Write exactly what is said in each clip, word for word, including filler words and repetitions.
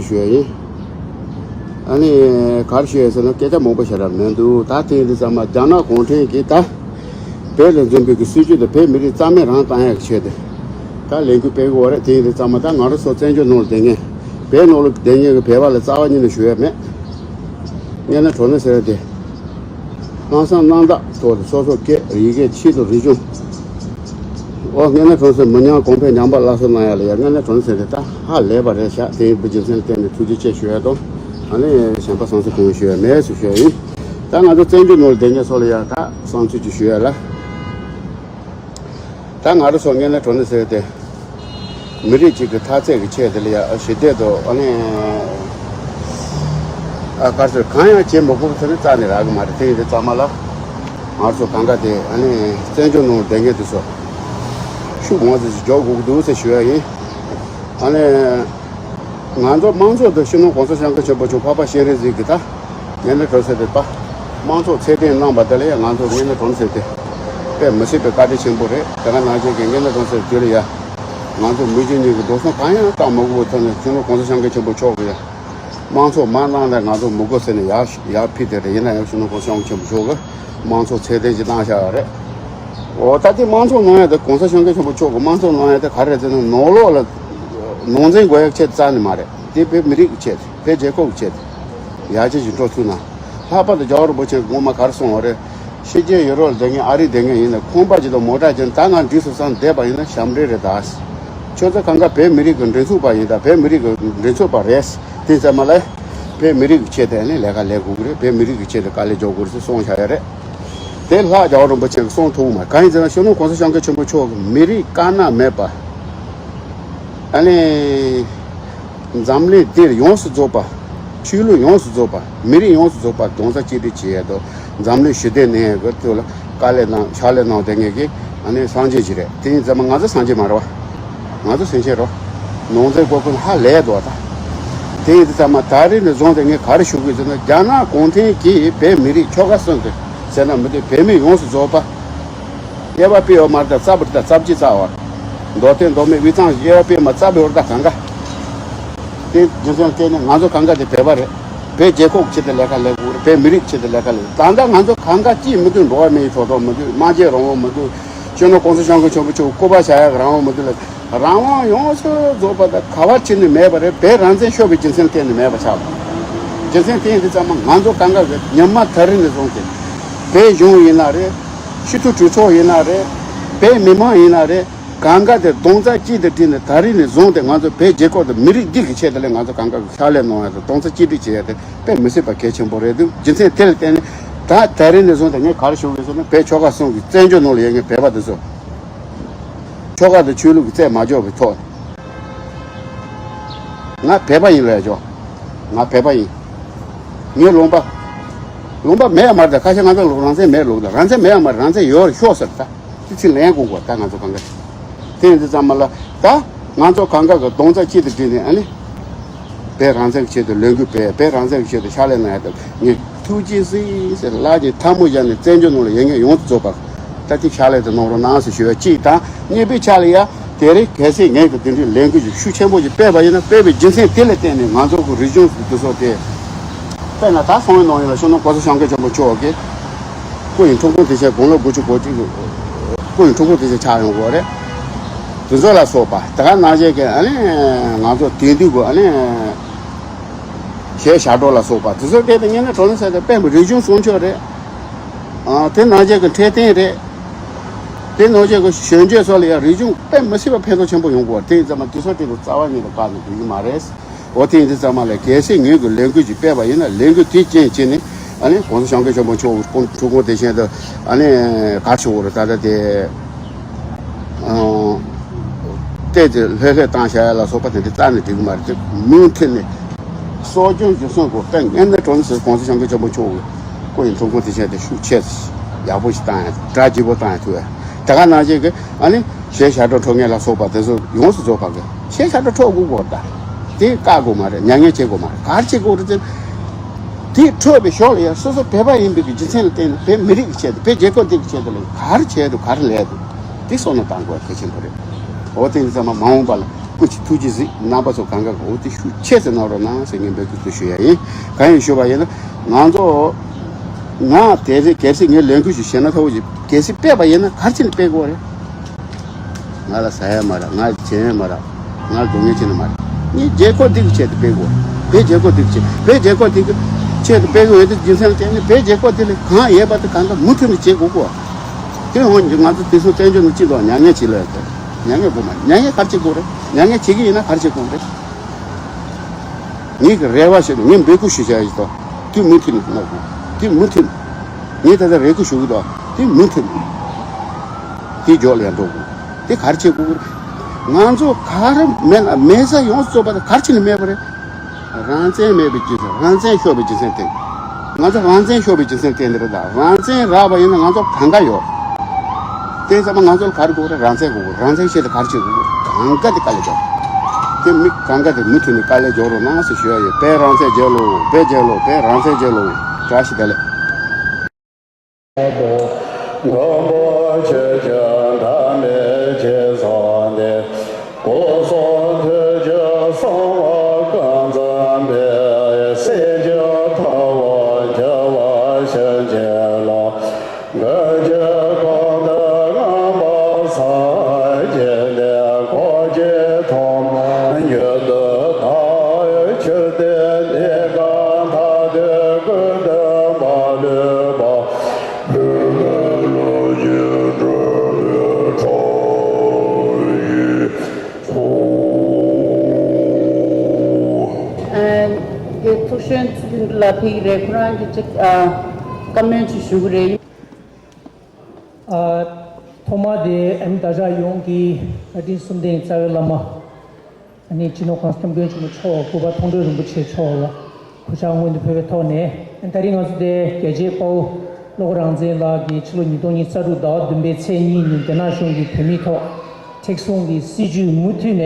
ཞུ་ཡ་ཡིན། ཨ་ནི་ག་རེ་ཞུ་ཡ་ཟེར་ན་སྐད་ཆ་མང་པོ་བཤད་ར་མི་འདུག་ད་དེ་ཡིན་དུས་ཙམ་པ་རྒྱ་ནག་གུང་ཁྲན་གྱིས་ད་བོད་ལ་འཛིན་པའི་གི་སྲིད་ཇུས་དེ་བོད་མི་རིགས་རྩ་མེད་རང་བཏང་ཡག་གི་ཆེད་དུ་ད་ལས་འགུལ་སྤེལ་གི་ཡོད་རེད། དེ་ཡིན་དུས་ཙམ་པ་ད་ང་རང་ཚོ་བཙན་བྱོལ་ནང་ལ་བསྡད་མཁན་བོད་ནང་ལ་བསྡད་མཁན་གྱི་བོད་པ་ལ་རྩ་བ་ཉིད་ནས་ཞུ་ཡ་མེད། དངོས་གནས་དྲང་གནས་ཟེར་ཡ་དེ། ལྷག་བསམ་རྣམ་དག་ཐོག་ཏུ་སོ་སོ་སྐད་ཡི་གེ་ཆེད་དུ་རིག་གཞུང་། ཨོ་དངོས་གནས་དྲང་གནས་མི་ཉམས་གོང་འཕེལ་ཉམས་པ་སླར་གསོ་གནང་ཡ་ལ་ཡ་དངོས་གནས་དྲང་གནས་ཟེར་ཏེ་ད་ཧ་ལས་པ་རེད་ཤག་དེ་ཡིན་པའི་རྒྱུ་མཚན་ལ་བརྟེན་ནས་ཐུགས་རྗེ་ཆེ་ཞུ་ཡ་དང་། ཨ་ནི་གཞན་པ་བསམ་ཚུལ་གང་ཞུ་ཡ་མེད་ཟེར་ཞུ་ཡ་ཡིན། ད་ང་ཚོ་བཙན་བྱོལ་ནང་ལ་བསྡད་མཁན་ཚོ་ལ་ཡ་ད་བསམ་ཚུལ་ཅིག་ཞུ་ཡ་ལ། ད་ང་རང་ཚོ་དངོས་གནས་དྲང་གནས་ཟེར་ཏེ། མི་རིགས་གཅིག་གི་འཐབ་རྩོད་ཀྱི་ཆེད་དེ་ལ་ཡ་ཞི་བདེ་དང་ཨ་ནི། ཨ་གར་སོར་གང་ཡང་བྱེད་མི་དགོས་ཟེར་ནས་རྩ་ནས་རག་གི་མ་རེད། དེ་ཡིན་དུས་ཙམ་པ་ལ་ང་ཚོ་གང་ག་དེ་ཨ་ནི་བཙན་བྱོལ་ནང་བསྡད་མཁན་དེ་ཚོ་ཤུགས་མང་ཙམ་ཞིག་རྒྱག་དགོས་ཀྱི་འདུག་ཟེར་ཞུ་ཡ་ཡིན། ཨ་ནི་ང་ཚོ་དམངས་གཙོ་དང་སྤྱི་ནོར་གོང་ས་སྐྱབས་མགོན་ཆེན་པོ་མཆོག་འཕགས་པ་སྤྱན་རས་གཟིགས་ཀྱི་ད་དངོས་གནས་དྲང་གནས་ཟེར་ཏེ་ད་དམངས་གཙོ་ཚད་ལྡན་གནང་བ་དེ་ལ་ཡ་ང་ཚོ་དངོས་གནས་དྲང་གནས་ཟེར་ཏེ་དཔེ་མི་སྲིད་པའི་བཀའ་དྲིན་ཆེན་པོ་རེད། དེ་ག་ནང་བཞིན་གྱི་དངོས་གནས་དྲང་གནས་ཟེར་དུས་ལ་ཡ། ང་ཚོ་མི་རྒྱུ་གཉིས་ཀྱི་འགྲོ་སོང་གང་ཡང་བཏང་མ་དགོས་པའི་ཐོག་ནས་སྤྱི་ནོར་གོང་ས་སྐྱབས་མགོན་ཆེན་པོ་མཆོག་གིས་དམངས་གཙོ་མ་གནང་ན་ང་ཚོ་མི་དགོས་ཟེར་ནས་ཡར་ཡར་ཕུལ་དེ་རེད། ཡིན་ན་ཡང་སྤྱི་ནོར་གོང་ས་སྐྱབས་མགོན་ཆེན་པོ་མཆོག་གིས་དམངས་གཙོ་ཚད་ལྡན་ཞིག་བཏང་བཞག་ཡོད་རེད། འོ་ད་དེ་དམངས་གཙོ་གནང་ཡ་དེ་གོང་ས་སྐྱབས་མགོན་ཆེན་པོ་མཆོག་གིས་དམངས་གཙོ་གནང་ཡ་དེ་ག་རེ་རེད་ཟེར་ན་ནང་ལོགས་ལ་ནང་འཛིང་དགོས་ཡ་ཆེད་རྩ་ནས་མ་རེད། དེ་བོད་མི་རིགས་ཀྱི་ཆེད་དེ་བོད་རྒྱལ་ཁབ་ཀྱི་ཆེད་དེ་ཡར་རྒྱས་ཀྱི་འགྲོ་ཐུབ་ན། ལྷག་པར་དུ་རྒྱལ་བ་རིན་པོ་ཆེ་གིས་སྔོན་མ་ག་རེ་གསུངས་པ་རེད། ཕྱི་རྒྱལ་ཡུ་རོབ་ལ་བསྡད་མཁན་ཨ་རི་བསྡད་མཁན་ཡིན་ན་ཁང་པ་ཅིག་དང་མོ་ཊ་ཅིག་ད་ང་འགྲིག་སོང་བསམ་བསྡད་པ་ཡིན་ན་ཞབས་འདྲེན་རེད་ད། ཁྱོད་ཚོ་གང་ག་བོད་མི་རིགས་ཀྱི་མགྲིན་ཚབ་པ་ཡིན་ད། བོད་མི་རིགས་ཀྱི་མགྲིན་ཚབ་པ་རེད། དེ་ཚང་མ་ལ་བོད་མི་རིགས་ཀྱི་ཆེད་དུ་ནི་ལས་ཀ་ལས་དགོས་ཀྱི་རེད། བོད་མི་རིགས་ཀྱི་ཆེད་དུ་དཀའ་ལས་རྒྱག་དགོས་རེད་ཟེར་གསུངས་བཞག་ཡ་རེད། དེ་ལྷག་རྒྱལ་བ་རིན་པོ་ཆེ་གིས་གསུངས་ཐུབ་མ་གང་ཡིན་ཟེར་ན་སྤྱི་ནོར་གོང་ས་སྐྱབས་མགོན་ཆེན་པོ་མཆོག་གིས་མི་རིགས་དཀར་ནག་མེད་པ། ཨ་ནི། འཛམ་གླིང་འདིར་ཡོངས་སུ་རྫོགས་པ། ཆོས་ལུགས་ཡོངས་སུ་རྫོགས་པ། མི་རིགས་ཡོངས་སུ་རྫོགས་པ་རྡོག་རྩ་གཅིག་སྒྲིལ་བྱེད་ཡས་དང་འཛམ་གླིང་ཞི་བདེ་གནས་ཡས་ཀྱི་ཐོག་ལ་དཀའ་ལས་གནང་ཕྱག་ལས་གནང་བསྡད་མཁན་གྱི་ཨ་ནི་སངས་རྒྱས་ཅིག་རེད། དེ་ཡིན་ཙང་མ་ང་ཚོ་སངས་རྒྱས་མ་རེད་བ། ང་ཚོ་སེམས་ཅན་རེད། ནང་ཚན་སྐོར་ཀུན་ཧ་ལས་འདུག་བ་ད། དེ་ཡིན་ཙང་མ་ད་རེས་ནས་བཟུང་སྟེ་ངས་ག་རེ་ཞུ་དགོས་ཟེར་ན་རྒྱ་ནག་གུང་ཁྲན་གྱིས་བོད་མི་རིགས་ཆོལ་ཁ་གསུམ་དུ་ཟེར་ན་མི་འདུག་བོད་མི་ཡོངས་སུ་རྫོགས་པ། དབྱེ་བ་སྤེལ་ཡོད་མ་རེད་ད། རྩ་བ་རེད་ད། རྩ་བརྒྱུད་རྩ་བ། མདོ་སྟོད་མདོ་སྨད་དབུས་གཙང་དབྱེ་བ་སྤེལ་མ་རྩ་བའི་བར་ད་གང་ག་དེ་རྒྱུ་མཚན་བརྟེན་ནས་ང་ཚོ་གང་ག་དེ་བོད་པ་རེད། བོད་རྒྱལ་ཁབ་ཆེད་དུ་ལས་ཀ་ལས་དགོས་རེད། བོད་མི་རིགས་ཆེད་དུ་ལས་ཀ་ལས། ད་ལྟ་ང་ཚོ་གང་ག་ཅིས་མི་འདུག་འགྲོ་བ་མིའི་ཐོབ་ཐང་མི་འདུག་སྨྲ་བརྗོད་རང་དབང་མི་འདུག་སྤྱི་ནོར་གོང་ས་སྐྱབས་མགོན་ཆེན་པོ་མཆོག་སྐུ་པར་བཞག་ཡག་རང་དབང་མི་འདུག་ལ། རང་དབང་ཡོངས་སུ་རྫོགས་པ་དང་ག་བ་ཕྱིན་ནས་མེད་པ་རེད། བོད་རང་བཙན་ཤོར་བའི་རྒྱུ་མཚན་བརྟེན་ནས་མེད་པ་ཆགས་པ། རྒྱུ་མཚན་དེ་ཡིན་དུས་ཙམ་པ་ང་ཚོ་གང་ག་གི་ཉི་མ་ད་རིང་ནས་བཟུང་སྟེ། བོད་གཞུང་ཡིན་ན་རེད། སྤྱི་འཐུས་གྲོས་ཚོགས་ཡིན་ན་རེད། བོད་མི་མང་ཡིན་ན་རེད། གང་ག་དེ་རྡོག་རྩ་གཅིག་ཏུ་བསྒྲིལ་ནས་ད་རིང་ནས་བཟུང་སྟེ་ང་ཚོ་བོད་རྒྱལ་ཁབ་དང་མི་རིགས་འདི་གི་ཆེད་དུ་ལས་ང་ཚོ་གང་ག་གི་ཕྱག་ལས་གནང་ཡ་དང་རྡོག་རྩ་གཅིག་སྒྲིལ་བྱེད་ཡ་དེ་དཔེ་མི་སྲིད་པ་གལ་ཆེན་པོ་རེད་འདུག་རྒྱུ་མཚན་དེ་ལ་བརྟེན་ནས་ད་ད་རིང་ནས་བཟུང་སྟེ་ངས་ག་རེ་ཞུ་དགོས་ཟེར་ན་བོད་ཆོལ་ཁ་གསུམ་གྱི་བཙན་བྱོལ་ནང་ལ་ཡོད་མཁན་བོད་པ་དེ་ཚོ། ཆོལ་ཁ་དང་ཆོས་ལུགས་ཀྱི་རྩོད་མ་རྒྱག་པའི་ཐོག་ང་བོད་པ་ཡིན་ལབ་ཡ་ཆོག་ང་བོད་པ་ཡིན། ངའི་ལུང་པ། ལུང་པ་མེད་ཡ་མ་རེད་ད། ཁ་ཤས་ང་ཚོ་ལུགས་རང་བཙན་མེད་ལུགས་ད། རང་བཙན་མེད་ཡ་མ་རེད། རང་བཙན་ཡོད་རེད་ཤོག་ཟེར་ད། དེ་ཚིག་ལན་དགོས་གོ་ད་ང་ཚོ་གང་ག་རེད། དེ་ཡིན་དུས་ཙམ་པ་ལ་ད་ང་ཚོ་གང་ག་གི་རྡོག་རྩ་གཅིག་ཏུ་བསྒྲིལ་ནས་ཨ་ནི། བོད་རང་བཙན་གྱི་ཆེད་དུ་ལས་འགུལ་སྤེལ། བོད་རང་བཙན་གྱི་ཆེད་དུ་ཕྱག་ལས་གནང་ཡ་དང་ངས་ཐུགས་རྗེ་གཟིགས་ཟེར་ལག་གི་ཐལ་མོ་སྦྱར་ནས་བཙན་བྱོལ་ནང་ལ་ཡོད་མཁན་ཡོངས་སུ་རྫོགས་པ་ད་ཐེངས་ཕྱག་ལས་དེ་གནང་རོགས་གནང་ཟེར་ཞུ་བ་གཅིག་དང་། གཉིས་པའི་ཆ་ལ་ཡ་དེ་རིང་གལ་སྲིད་ངས་ཀྱི་དེ་འདྲའི་ལས་འགུལ་ཞིག་ཤུགས་ཆེན་པོ་ཞིག་སྤེལ་བ་ཡིན་ན་སྤེལ་བའི་རྒྱུ་མཚན་དེ་ལ་བརྟེན་ནས་ང་ཚོ་གི་རིག་གཞུང་དེ་ཚོ་དེ་དཔེར་ན་ད་སོང་བའི་ནང་ཡིན་ལ་སྤྱི་ནོར་གོང་ས་སྐྱབས་མགོན་ཆེན་པོ་མཆོག་གིས་སྐུ་ཡི་འཁྲུངས་སྐར་དེ་ཆེད་དགུང་ལོ་དགུ་བཅུ་གོ་གཅིག་གི་སྐུ་ཡི་འཁྲུངས་སྐར་དེ་ཆེད་ཆགས་ཡོང་གི་ཡོད་རེད། དེ་ཚོ་ལ་སོགས་པ་དེ་ག་ནང་བཞིན་གྱི་ཨ་ནི་ང་ཚོ་དེང་དུས་ཀྱི་ཨ་ནི་གཞས་ཞབས་བྲོ་ལ་སོགས་པ་དེ་ཚོ་དེ་དང་ཉེ་ན་གྲོང་གསེབ་དེ་དཔེ་མི་རིག་གཞུང་སྲུང་སྐྱོབ་རེད། ཨ་དེ་ནང་བཞིན་གྱི་འཕྲོད་བསྟེན་རེད། དེ་ནང་བཞིན་གྱི་གཞོན་སྐྱེས་ཚོ་ལ་ཡང་རིག་གཞུང་དཔེ་མི་སྲིད་པ་ཕན་ཐོགས་ཆེན་པོ་ཡོང་གི་ཡོད་རེད། དེ་ཡིན་ཙང་མ་དེ་ཚོ་དེ་ཚོ་རྩ་བ་ཉིད་དུ་བཀག་ནས་འགྲོ་གི་མ་རེད། འོ་དེ་ཡིན་དུས་ཙམ་པ་ལ་གལ་སྲིད་ངོས་ཀྱི་ལས་འགུལ་ཅིག་སྤེལ་བ་ཡིན་ན་ལས་འགུལ་དེའི་རྐྱེན་བྱས་ནས་ཨ་ནི་༸གོང་ས་༸སྐྱབས་མགོན་ཆེན་པོ་མཆོག་གི་སྐུ་འཁྲུངས་སྐར་དེ་བཞིན་དུ་ཨ་ནི་ག་ཆོག་རེད། ད་ལྟ་དེ་ཨང་བལྟས་ཏེ་ལྷོད་ལྷོད་བཏང་བྱ་ཡ་ལ་སོགས་པ་དེ་འདྲ་རྩ་ནས་འགྲིག་གི་མ་རེད། དེ་མུ་མཐུད་ནས་གསོ་སྐྱོང་རྒྱུན་སྲུང་དགོས། དཔེ་ངན་ནས་གྲོང་གསེབ་༸གོང་ས་༸སྐྱབས་མགོན་ཆེན་པོ་མཆོག་གི་སྐུ་ཡི་འཁྲུངས་སྐར་དེ་བཞིན་དུ་ཤུགས་ཆེ་ཡག་པོ་ཞིག་བཏང་ཡ་གྲ་རྒྱས་པོ་བཏང་ཡ་ཐུབ་ཡ་དེ་ག་ནང་བཞིན་གྱི་ཨ་ནི། གཞས་ཞབས་བྲོ་འཁྲབ་མཁན་ལ་སོགས་པ་དེ་ཚོ་ཡོངས་སུ་རྫོགས་པ་གི་གཞས་ཞབས་བྲོ་འཁྲབ་དགོས་གོ་ད། དེ་བཀག་དགོས་མ་རེད། མྱ་ངན་བྱེད་དགོས་མ་རེད། ག་རེ་བྱེད་དགོས་རེད་ཟེར། དེ་འཁྲབ་པའི་ཞོར་ལ་ཡང་སོ་སོ་བོད་པ་ཡིན་པའི་གི་རྒྱུ་མཚན་ལ་བརྟེན་ནས་བོད་མི་རིགས་ཀྱི་ཆེད་དུ་བོད་རྒྱལ་ཁབ་འདི་གི་ཆེད་དུ་ལ་ག་རེ་བྱས་འདུག་ག་རེ་ལས་འདུག་དེ་བསམ་བློ་བཏང་དགོས་གལ་ཆེན་པོ་རེད། འོ་དེ་ཡིན་ཙང་མ་མ་འོངས་པ་ལ་ སྐུ་མཁྱེན། ཐུགས་རྗེ་གཟིགས། རྣམ་པ་ཚོ་གང་ག་གོ་དེ་ཤུགས་ཆེ་ཙམ་གནང་རོགས་གནང་ཟེར་ངས་འབོད་སྐུལ་དུ་ཞུ་ཡ་ཡིན། གང་ཡིན་ཞུ་བ་ཡིན་ན། ང་ཚོ་ང་དེ་རེད། གལ་སྲིད་ངས་ལས་འགུལ་ཞིག་བྱས་ན་ཐོག་ཅིག་གལ་སྲིད་སྤེལ་བ་ཡིན་ན་ག་རེ་བྱས་ནས་སྤེལ་དགོས་རེད། ང་ལ་ཟ་ཡ་མ་རག་ང་ལ་བྱེད་ཡ་མ་རག་ང་ལ་སྡུག་བསྔལ་བྱེད་ནི་མ་རེད། ངས་རྒྱལ་ཁབ་འདི་གི་ཆེད་དུ་སྤེལ་དགོས། བོད་རྒྱལ་ཁབ་འདི་གི་ཆེད། བོད་རྒྱལ་ཁབ་འདི་གི་ཆེད་དུ་སྤེལ་དགོས་ཡོད་དུས་རྒྱུ་མཚན་ལ་བརྟེན་ནས་བོད་རྒྱལ་ཁབ་འདི་ལ་གང་ཡོད་པ་དེ་གང་ག་མུ་མཐུད་ནས་བྱེད་དགོས་གོ། དེ་འོན་ཀྱང་ང་ཚོ་དེ་ཚོ་བཙན་བྱོལ་ནང་སྤྱི་ཚོགས་མྱ་ངན་བྱེད་ལ་ཡོད་དོ། མྱ་ངན་དགོས་མ་རེད། མྱ་ངན་ག་རེ་བྱེད་དགོས་རེད། མྱ་ངན་བྱེད་ཀྱི་ཡིན་ན་ག་རེ་བྱེད་དགོས་རེད། ངེད་ཀྱི་རེ་བ་ཞིག་ངས་འབོད་སྐུལ་ཞུ་བྱ་ཡིན་ཏོ། དེ་མུ་མཐུད་ནས་གནང་དགོས། དེ་མུ་མཐུད་ནས། ངས་ད་ལྟ་རེ་སྐུལ་ཞུ་གི་འདུག་དེ་མུ་མཐུད་ནས། དེ་མགྱོགས་ལ་ཡང་འགྲོ་དགོས། དེ་ག་རེ་བྱེད་དགོས་རེད། ང་ཚོ་ག་རེ་མེད་ན་མེད་ས་ཡོངས་སུ་རྫོགས་པ་དེ་ག་རེ་བྱས་ནས་མེད་པ་རེད། རང་བཙན་མེད་པའི་རྒྱུ་མཚན། རང་བཙན་ཤོར་བའི་རྒྱུ་མཚན་བརྟེན། ང་ཚོ་རང་བཙན་ཤོར་བའི་རྒྱུ་མཚན་བརྟེན་ནས་རེད་ད། རང་བཙན་རག་པ་ཡིན་ན་ང་ཚོ་གང་ག་ཡོད། དེ་ཚང་མ་ང་ཚོ་ལ་ག་རེ་དགོས་རེད། རང་བཙན་དགོས། རང་བཙན་ཆེད་དུ་ག་རེ་བྱེད་དགོས། གང་ག་དེ་དཀའ་ལས་རྒྱོབ། དེ་མི་གང་ག་དེ་མུ་མཐུད་ནས་དཀའ་ལས་རྒྱོབ་རོགས་གནང་ཟེར་ཞུ་ཡ་ཡོད། བོད་རང་བཙན་རྒྱལ་ལོ། བོད་རྒྱལ་ལོ། བོད་རང་བཙན་རྒྱལ་ལོ། བཀྲ་ཤིས་བདེ་ལེགས། མགོན་པོ་ཆོས་ཀྱི་བདག་མེད་ཀྱི་ཚོགས་འདི། སྐུ་གསུང་ཐུགས་ཀྱི་གསང་བ་ཀུན་བརྩམས་པའི། སྲས་ཀྱི་ཐུ་བོ་རྒྱལ་བ་ཆོས་རྒྱལ་ལོ། མགོན་གྱི་སྐུ་མདོག་ངང་པ་སངས་རྒྱས་ཏེ། འཁོར་གྱི་ཐུན་མོང་མྱུར་དུ་དག། ཆུ་སྟེ་གནས་ཁང་མཐའ་དག་ཀུན་ཏུ་མ་ལུས་པ། བོད་ཀྱི་ལོ་རྒྱུས་སྒྲོན་མེའི་ཁྲོད་ཡིད་འཕྲོག་ཨ། དེ་ཐུགས་གཞོན་ཚུལ་ལ་ཕེབས་ཀྱི་རེད། ཁོ་རང་གིས་ཅིག་ཨ། བཀའ་མོལ་ཅིག་ཞུ་གི་རེད། ཨ། ཐོག་མ་དེ་ཨ་ནི་བདག་ཅག་ཡོངས་ཀྱི་བཀའ་དྲིན་གསུམ་ལྡན་རྩ་བའི་བླ་མ། ཨ་ནི་སྤྱི་ནོར་༸གོང་ས་༸སྐྱབས་མགོན་ཆེན་པོ་མཆོག་གུས་པ་མཐོང་གྲོལ་རིན་པོ་ཆེ་མཆོག་ལ་གུས་ཕྱག་སྔོན་དུ་ཕུལ་བའི་ཐོག་ནས། ཨ་ནི་ད་རིང་ང་ཚོ་དེ་རྒྱལ་གཅེས་དཔའ་བོ་བློ་དགའ་རང་བཙན་ལགས་ཀྱི་ཕྱི་ལོ་ཉིས་སྟོང་ཉི་ཤུ་རྩ་དྲུག་ཟླ་བ་བདུན་པའི་ཚེས་གཉིས་ཉིན་རྒྱ་ནག་གཞུང་གིས་བོད་མིའི་ཐོག་མཁྲེགས་བཟུང་གི་སྲིད་བྱུས་མུ་མཐུད་ནས་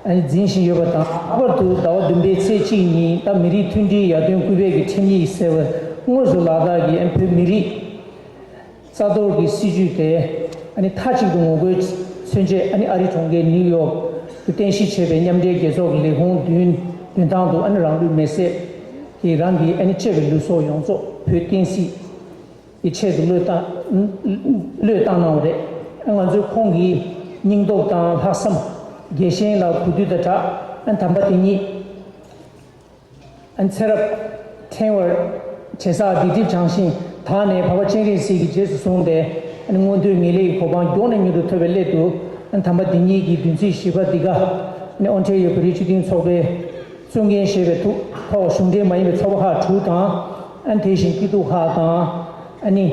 ཨ་ནི་འཛིན་བཞིན་ཡོད་པ་དང་། ལྷག་པར་དུ་ཟླ་བ་བདུན་པའི་ཚེས་གཅིག་ཉིན་ད་མི་རིགས་མཐུན་སྒྲིལ་ཡར་ཐོན་སྐུལ་སྤེལ་གྱི་ཁྲིམས་ཡིག་ཟེར་བ་དངོས་སུ་ལག་བསྟར་གྱིས་ཨ་ནི་བོད་མི་རིགས་རྩ་གཏོར་གྱི་སྲིད་བྱུས་དེ་ཨ་ནི་མཐའ་གཅིག་ཏུ་ངོ་རྒོལ་མཚོན་ཆེད། ཨ་ནི་ཨ་རི་གྲོང་ཁྱེར་ནིའུ་ཡོག་ཏུ་རྟེན་གཞི་བྱས་པའི་མཉམ་འབྲེལ་རྒྱལ་ཚོགས་ཀྱི་ལས་ཁུངས་མདུན་མདུན་ཐང་དུ། ཨ་ནི་རང་ལུས་མེར་སྲེག་གིས་རང་གི་ཨ་ནི་གཅེས་པའི་ལུས་སྲོག་ཡོངས་རྫོགས་བོད་བསྟན་སྲིད་ཀྱི་ཆེད་དུ་བློས་བཏང་བློས་བཏང་གནང་བ་རེད། ཨ་ང་ཚོས་ཁོང་གི་སྙིང་སྟོབས་དང་ལྷག་བསམ་རྒྱལ་ཞེན་ལ་གུས་འདུད་དང་སྦྲགས། ཨ་ནི་དམ་པ་དེ་ཉིད་ཨ་ནི་ཚེ་རབས་ཕྲེང་བར་བྱེད་སར་སྡིག་སྒྲིབ་བྱང་ཞིང་དག་ནས། འཕགས་པ་སྤྱན་རས་གཟིགས་ཀྱིས་རྗེས་སུ་བཟུང་སྟེ། ཨ་ནི་མངོན་མཐོའི་ངེས་ལེགས་ཀྱི་གོ་འཕང་མགྱོགས་ནས་མྱུར་དུ་ཐོབ་པའི་སླད་དུ། ཨ་ནི་དམ་པ་དེ་ཉིད་ཀྱི་བདུན་ཚིགས་བཞི་པ་འདི་ག་ཨ་ནི་ཨོན་ཊེ་རི་ཡོ་བོད་རིགས་སྤྱི་མཐུན་ཚོགས་པས་གཙོ་འགན་བཞེས་པའི་ཐོག་གཞུང་འབྲེལ་མ་ཡིན་པའི་ཚོགས་པ་ཁག་དྲུག་དང་། ཨ་ནི་དེ་བཞིན་སྐྱིད་སྡུག་ཁག་དང་། ཨ་ནི་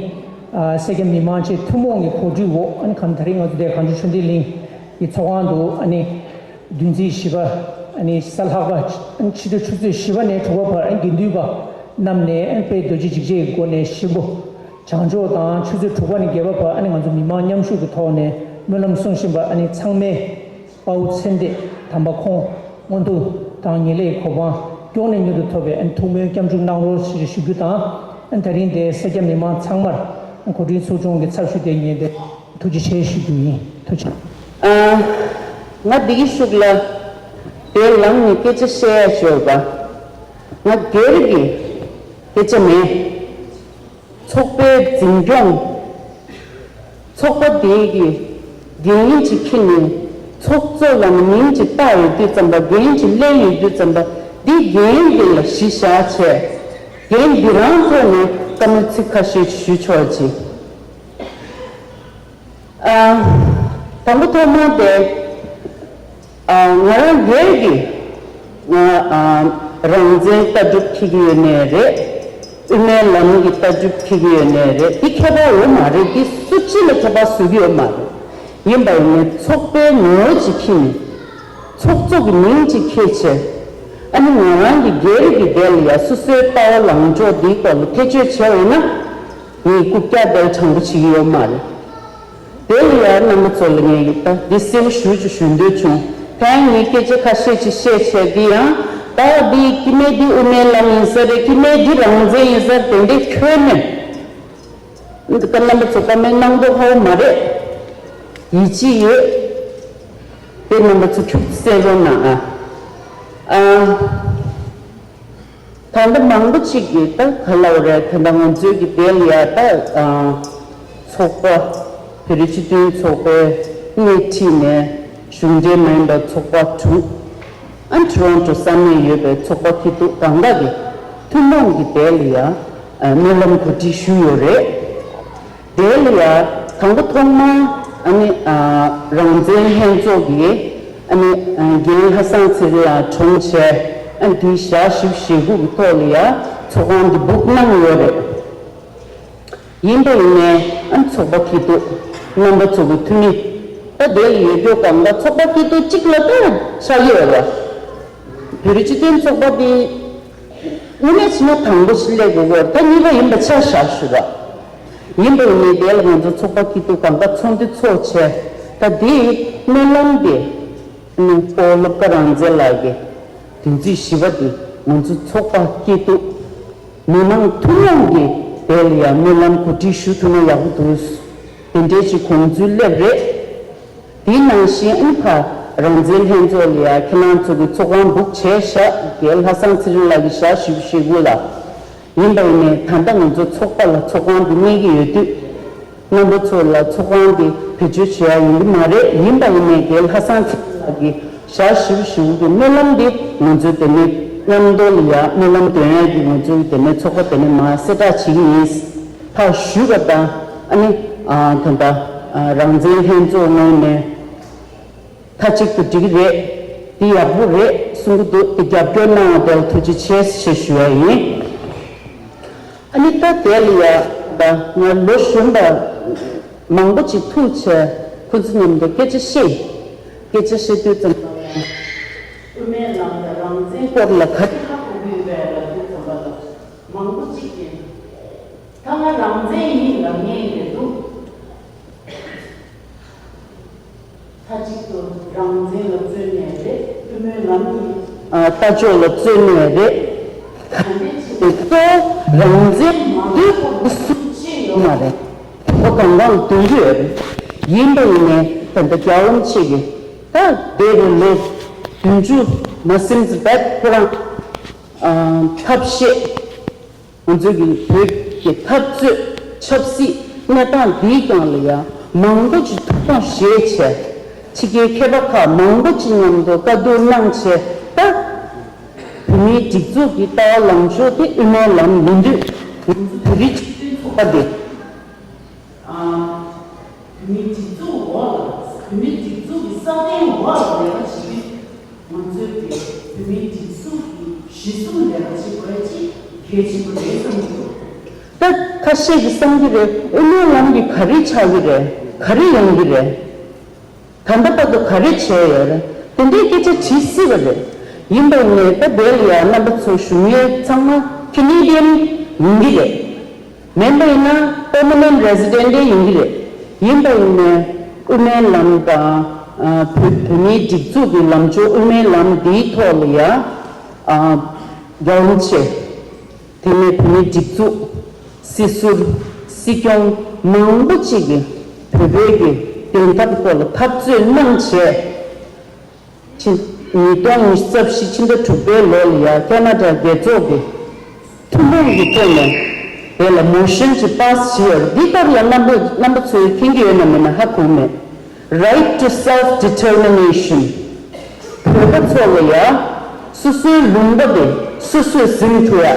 ཨ་སེར་སྐྱ་མི་མང་བཅས་ཐུན་མོང་གི་གོ་སྒྲིག་འོག། ཨ་ནི་གང་ད་རིང་ང་ཚོ་འདིར་གངས་ལྗོངས་ཆོས་ལྡན་གླིང་གི་ཚོགས་ཁང་དུ། ཨ་ནི་བདུན་ཚིགས་བཞི་པ། ཨ་ནི་གཟའ་ལྷག་པ། ཨ་ནི་ཕྱི་དྲོ་ཆུ་ཚོད་བཞི་པ་ནས་དྲུག་པ་བར། ཨ་ནི་དགེ་འདུན་པ་རྣམས་ནས། ཨ་ནི་དཔལ་རྡོ་རྗེ་འཇིགས་བྱེད་ཀྱི་སྒོ་ནས་བཞི་པོ་བྱང་ཆུབ་དང་། ཆུ་ཚོད་དྲུག་པ་ནས་བརྒྱད་པ་བར། ཨ་ནི་ང་ཚོ་མི་མང་མཉམ་ཞུགས་ཀྱི་ཐོག་ནས་སྨོན་ལམ་གསུང་བཞིན་པ། ཨ་ནི་ཚང་མས་དཔའ་བོ་མཚན་ལྡན་དམ་པ་ཁོང་མངོན་མཐོ་དང་ངེས་ལེགས་གོ་འཕང་མགྱོགས་ནས་མྱུར་དུ་ཐོབ་པའི། ཨ་ནི་ཐུགས་སྨོན་སྐྱབས་འཇུག་གནང་རོགས་ཞེས་ཞུ་རྒྱུ་དང་། ཨ་ནི་ད་རིང་འདིར་སེར་སྐྱ་མི་མང་ཚང་མར་གོ་སྒྲིག་ཚོགས་ཆུང་གི་ཚབ་ཞུས་ཏེ་ངས་འདིར་ཐུགས་རྗེ་ཆེ་ཞུ་རྒྱུ་ཡིན། ཐུགས་རྗེ་ཆེ། ཨ། ང་འདི་གི་ཤུགས་ལ་དེ་ལངས་ནས་སྐད་ཆ་བཤད་ཡ་ཅིག་ཡོད་པ། ང་སྒེར་གྱི་སྐད་ཆ་མེད། ཚོགས་པའི་འཛིན་སྐྱོང་། ཚོགས་པ་དེ་གི་འགན་ཅིག་འཁྱེར་ནས། ཚོགས་གཙོ་ལ་ནི་མིང་ཅིག་བཏགས་ཡོད་དུས་ཙམ་པ། འགན་ཅིག་ལེན་ཡོད་དུས་ཙམ་པ། འདི་འགན་འདི་ལ་གཞི་བཞག་བྱས། འགན་འདི་རང་ཐོག་ནས་བཀའ་མོལ་ཚིག་ཁ་ཤས་ཞུ་ཆོག་ཅིག་ཨ། དང་པོ་ཐོག་མ་དེ། ཨ། ང་རང་སྒེར་གྱི། ང་། ཨ། རང་བཙན་ལྟ་གྲུབ་འཁྱེར་གྱི་ཡོད་ནའི་རེད། དབུ་མའི་ལམ་གྱི་ལྟ་གྲུབ་འཁྱེར་གྱི་ཡོད་ནའི་རེད། འདི་ཁྱད་པར་ཡོད་མ་རེད། འདི་སུ་གཅིག་ལ་ཁྱད་པར་བཟོ་གི་ཡོད་མ་རེད། ཡིན་པ་ཡིན་ནའི་ཚོགས་པའི་ངོ་བོ་ཅིག་འཁྱེར་ནས། ཚོགས་གཙོ་གི་མིང་ཅིག་འཁྱེར་བྱས། ཨ་ནི་ང་རང་གི་སྒེར་གྱི་དེ་ལ་ཡ་སོ་སོའི་ལྟ་བ་ལངས་ཕྱོགས་འདིའི་སྐོར་ལ་ཐེ་བྱུས་བྱས་པ་ཡིན་ན། ངས་རྐུབ་བཀྱག་དེ་དྲང་པོ་བྱེད་ཀྱི་ཡོད་མ་རེད། དེ་ལ་ཡང་རྣམ་པ་ཚོ་ལ་ངས་ད་འདི་གསལ་པོ་ཞེ་པོ་ཅིག་ཞུ་འདོད་བྱུང་། ད་ཡང་ངས་སྐད་ཆ་ཁ་ཤས་ཅིག་བཤད་བྱས། འདི་ཡང་ད་འདི་སྐྱེ་དམན་འདི་དབུ་མའི་ལམ་ཡིན་ས་རེད། སྐྱེ་དམན་འདི་རང་བཙན་ཡིན་ས་རེད། དེ་འདྲའི་ཁྱོན་ནས་འདི་ག་རྣམ་པ་ཚོ་བཀའ་མོལ་གནང་མདོག་ཁ་པོ་མ་རེད། ཡིད་ཆེས་ཡོད། དེ་རྣམ་པ་ཚོ་ཁྱུག་ཙམ་གསན་རོགས་གནང་ཨ། ཨ། ད་ལྟ་མང་པོ་ཅིག་གིས་ད་ག་ལབ་རེད། ད་ལྟ་ང་ཚོའི་གི་དེ་ལ་ཡ་ད་ཨ། ཚོགས་པ། བོད་རིགས་སྤྱི་མཐུན་ཚོགས་པའི་སྣེ་ཁྲིད་ནས་གཞུང་འབྲེལ་མ་ཡིན་པའི་ཚོགས་པ་དྲུག་ཨ། ཊོ་རོན་ཊོ་ས་གནས་ཡོད་པའི་ཚོགས་པ་སྐྱིད་སྡུག་གང་ག་གི་ཐུན་མོང་གི་དེ་ལ་ཡ་ཨ། སྨོན་ལམ་གོ་སྒྲིག་ཞུས་ཡོད་རེད། དེ་ལ་ཡ་དང་པོ་ཐོག་མར་ཨ་ནི་ཨ། རང་བཙན་ལྷན་ཚོགས་ཀྱི་ཨ་ནི་ཨ། རྒན་ལྷ་བཟང་ཚེ་རིང་ལགས་གྲོངས་བྱས། ཨ། དེའི་ཞག་བཞི་བཅུ་ཞེ་དགུ་གི་ཐོག་ལ་ཡ་ཚོགས་ཁང་འདི་བུག་གནང་ཡོད་རེད། ཡིན་པ་ཡིན་ནའི་ཨ། ཚོགས་པ་སྐྱིད་སྡུག་རྣམ་པ་ཚོ་གི་འཐུས་མི་ད་དེ་ལ་ཡོད་རྒྱུ་གང་ག་ཚོགས་པ་སྐྱིད་སྡུག་གཅིག་ལ་ད་ཆགས་ཀྱི་ཡོད་རེད། བོད་རིགས་སྤྱི་མཐུན་ཚོགས་པ་དེ་དངོས་གནས་བྱས་ན་དང་པོ་ཞིག་སླེབས་དགོས་ཀྱི་ཡོད་རེད། ད་གཉིས་པ་ཡིན་པ་ཆ་བཞག་ཞུ་ར། ཡིན་པ་ཡིན་ནའི་དེ་ལ་ང་ཚོ་ཚོགས་པ་སྐྱིད་སྡུག་གང་ག་ཚོགས་འདུ་ཚོགས་བྱས། ད་དེའི་སྨོན་ལམ་དེ་ནི་སྤོ་བོ་བློ་དགའ་རང་བཙན་ལགས་ཀྱི་དོན་ཚན་བཞི་པ་དེ་ང་ཚོ་ཚོགས་པ་སྐྱིད་སྡུག་མི་མང་ཐུན་མོང་གིས་དེ་ལ་ཡང་སྨོན་ལམ་གོ་སྒྲིག་ཞུ་ཐུབ་ན་ཡག་པོ་འདུག་དེ་འདྲའི་ཅིག་དགོངས་ཚུལ་སླེབས་རེད། དེའི་ནང་བཞིན་ཨ་ནི་ཕར་རང་བཙན་ལྷན་ཚོགས་ལ་ཡང་ཁྱེད་རང་ཚོ་གི་ཚོགས་ཁང་བུག་བྱས་བཞག་རྒན་ལྷ་བཟང་ཚེ་རིང་ལགས་ཀྱི་ཞག་བཞི་བཅུ་ཞེ་དགུ་ལ། ཡིན་པ་ཡིན་ནའི་ད་ལྟ་ང་ཚོ་ཚོགས་པ་ལ་ཚོགས་ཁང་འདི་གནས་ཀྱི་ཡོད་དུས། རྣམ་པ་ཚོ་ལ་ཚོགས་ཁང་འདི་བེད་སྤྱོད་བྱེད་ཡ་ཡོང་གི་མ་རེད། ཡིན་པ་ཡིན་ནའི་རྒན་ལྷ་བཟང་ཚེ་རིང་ལགས་ཀྱི་ཞག་བཞི་བཅུ་ཞེ་དགུ་གི་སྨོན་ལམ་འདི་ང་ཚོའི་དེ་ནས་མཉམ་དུ་ལ་ཡ་སྨོན་ལམ་འདོན་ཡ་གི་ང་ཚོའི་དེ་ནས་ཚོགས་པ་དེ་ནས་མར་གསལ་བསྒྲགས་བྱེད་ཀྱི་ཡིན། ཕར་ཞུས་པ་དང་ཨ་ནི་ཨ། ད་ལྟ་ཨ། རང་བཙན་ལྷན་ཚོགས་ངོས་ནས་མཐའ་གཅིག་ཏུ་འགྲིག་གི་རེད། འདི་ཡག་པོ་རེད་གསུང་གི་འདུག་དེ་རྒྱབ་སྐྱོར་གནང་བ་དེ་ལ་ཐུགས་རྗེ་ཆེ་ཞེས་ཞུ་ཡ་ཡིན། ཨ་ནི་ད་དེ་ལ་ཡ་ད་ང་ལོ་གཞོན་པ་མང་པོ་ཅིག་ཐུག་བྱས་ཁོ་ཚོ་མཉམ་དུ་སྐད་ཆ་བཤད། སྐད་ཆ་བཤད་དུས་ཙམ་པ་ལ་དབུ་མའི་ལམ་དང་རང་བཙན་སྐོར་ལ་ག་རེ་ཧ་གོ་གི་ཡོད་པས་ལབ་དུས་ཙམ་པ་ལ་མང་པོ་ཅིག་གིས་ད་ང་རང་བཙན་ཡིན་ལབ་མཁན་རེད་འདུག་མཐའ་གཅིག་ཏུ་རང་བཙན་ལ་བརྩོན་ནས་རེད། དབུ་མའི་ལམ་གྱི་ཨ། ལྟ་ཕྱོགས་ལ་བརྩོན་ནས་རེད། ག་འདྲ་བྱས་ནས་གཙོ་བོ་རང་བཙན་མ་འདོད་པ་སུ་གཅིག་ཡོད་མ་རེད། ཁོ་གང་གང་འདོད་ཀྱི་ཡོད་རེད། ཡིན་པ་ཡིན་ནའི་ད་ལྟ་རྒྱལ་བ་རིན་པོ་ཆེ་གིས་ད་འདས་པའི་ལོ་བདུན་ཅུ་མ་ཟིན་ཙམ་པ་ཁོ་རང་ཨ། ཐབས་ཤེས། ང་ཚོའི་གི་བོད་ཀྱི་འཐབ་རྩོད་ཆབ་སྲིད་གནས་སྟངས་འདིའི་སྒང་ལ་ཡང་མང་པོ་ཅིག་ཐུགས་དགོངས་བཞེས་བྱས། ཕྱི་རྒྱལ་མཁས་པ་ཁག་མང་པོ་ཅིག་མཉམ་དུ་བཀའ་བསྡུར་གནང་བྱས། ད་བོད་མིའི་སྒྲིག་འཛུགས་ཀྱི་ལྟ་བ་ལངས་ཕྱོགས་དེ་དབུ་མའི་ལམ་ཡིན་དུས། ང་ཚོ་བོད་རིགས་སྤྱི་མཐུན་ཚོགས་པ་དེ། ཨ། བོད་མིའི་སྒྲིག་འཛུགས་འོག་ལ། བོད་མིའི་སྒྲིག་འཛུགས་ཀྱི་སྲ་བརྟན་འོག་ལ་ལས་ཀ་བྱེད་དུས། ང་ཚོའི་གི་བོད་མིའི་སྒྲིག་འཛུགས་ཀྱི་གཞི་བཟུང་ལས་ཀ་བྱེད་དགོས་ཅིག་གལ་ཆེན་པོ་རེད་བསམ་གྱི་འདུག་ད་ཁ་ཤས་ཀྱིས་བསམ་གྱི་རེད། དབུ་མའི་ལམ་གྱི་ག་རེ་ཆགས་ཀྱི་རེད། ག་རེ་ཡོང་གི་རེད། ད་ལྟ་བར་དུ་ག་རེ་བྱས་ཡོད་རེད། དེ་འདྲའི་སྐད་ཆ་དྲིས་སྲིད་པ་རེད། ཡིན་པ་ཡིན་ནའི་ད་དེ་ལ་ཡང་རྣམ་པ་ཚོ་བཞུགས་མཁན་ཚང་མ་ཁེ་ནེ་ཌི་ཡན་ཡིན་གྱི་རེད། མིན་པ་ཡིན་ན་པར་མ་ནེན་ཊི་རེ་སི་ཌེན་ཊི་ཡིན་གྱི་རེད། ཡིན་པ་ཡིན་ནའི་དབུ་མའི་ལམ་དང་ཨ། བོད་བོད་མིའི་སྒྲིག་འཛུགས་ཀྱི་ལམ་ཕྱོགས་དབུ་མའི་ལམ་འདིའི་ཐོག་ལ་ཡང་ཨ། རྒྱལ་བ་རིན་པོ་ཆེ། དེ་ནས་བོད་མིའི་སྒྲིག་འཛུགས། སྲིད་ཟུར། སྲིད་སྐྱོང་མང་པོ་ཅིག་གིས་བོད་བོད་ཀྱི་བདེན་མཐའ་སྐོར་ལ་འཐབ་རྩོད་གནང་བྱས། ཕྱི། ཉིས་སྟོང་ཉི་ཤུ་རྩ་བཞི་ཕྱི་ཟླ་དྲུག་པའི་ལོ་ལ་ཡང་ཁ་ན་ཌ་རྒྱལ་ཚོགས་ཀྱིས་ཐུན་མོང་གི་ཐོག་ནས་དེ་ལ་མོ་ཤན་ཅིག་པཱ་སི་བྱས་ཡོད་རེད། འདི་ལྟར་ལ་རྣམ་པ་རྣམ་པ་ཚོས་མཁྱེན་གྱི་ཡོད་ན་མེད་ན་ཧ་གོ་མེད། Right to self determination. བོད་པ་ཚོ་ལ་ཡང་སོ་སོའི་ལུང་པ་དེ་སོ་སོས་ཟིན་ཐུབ་ཡ།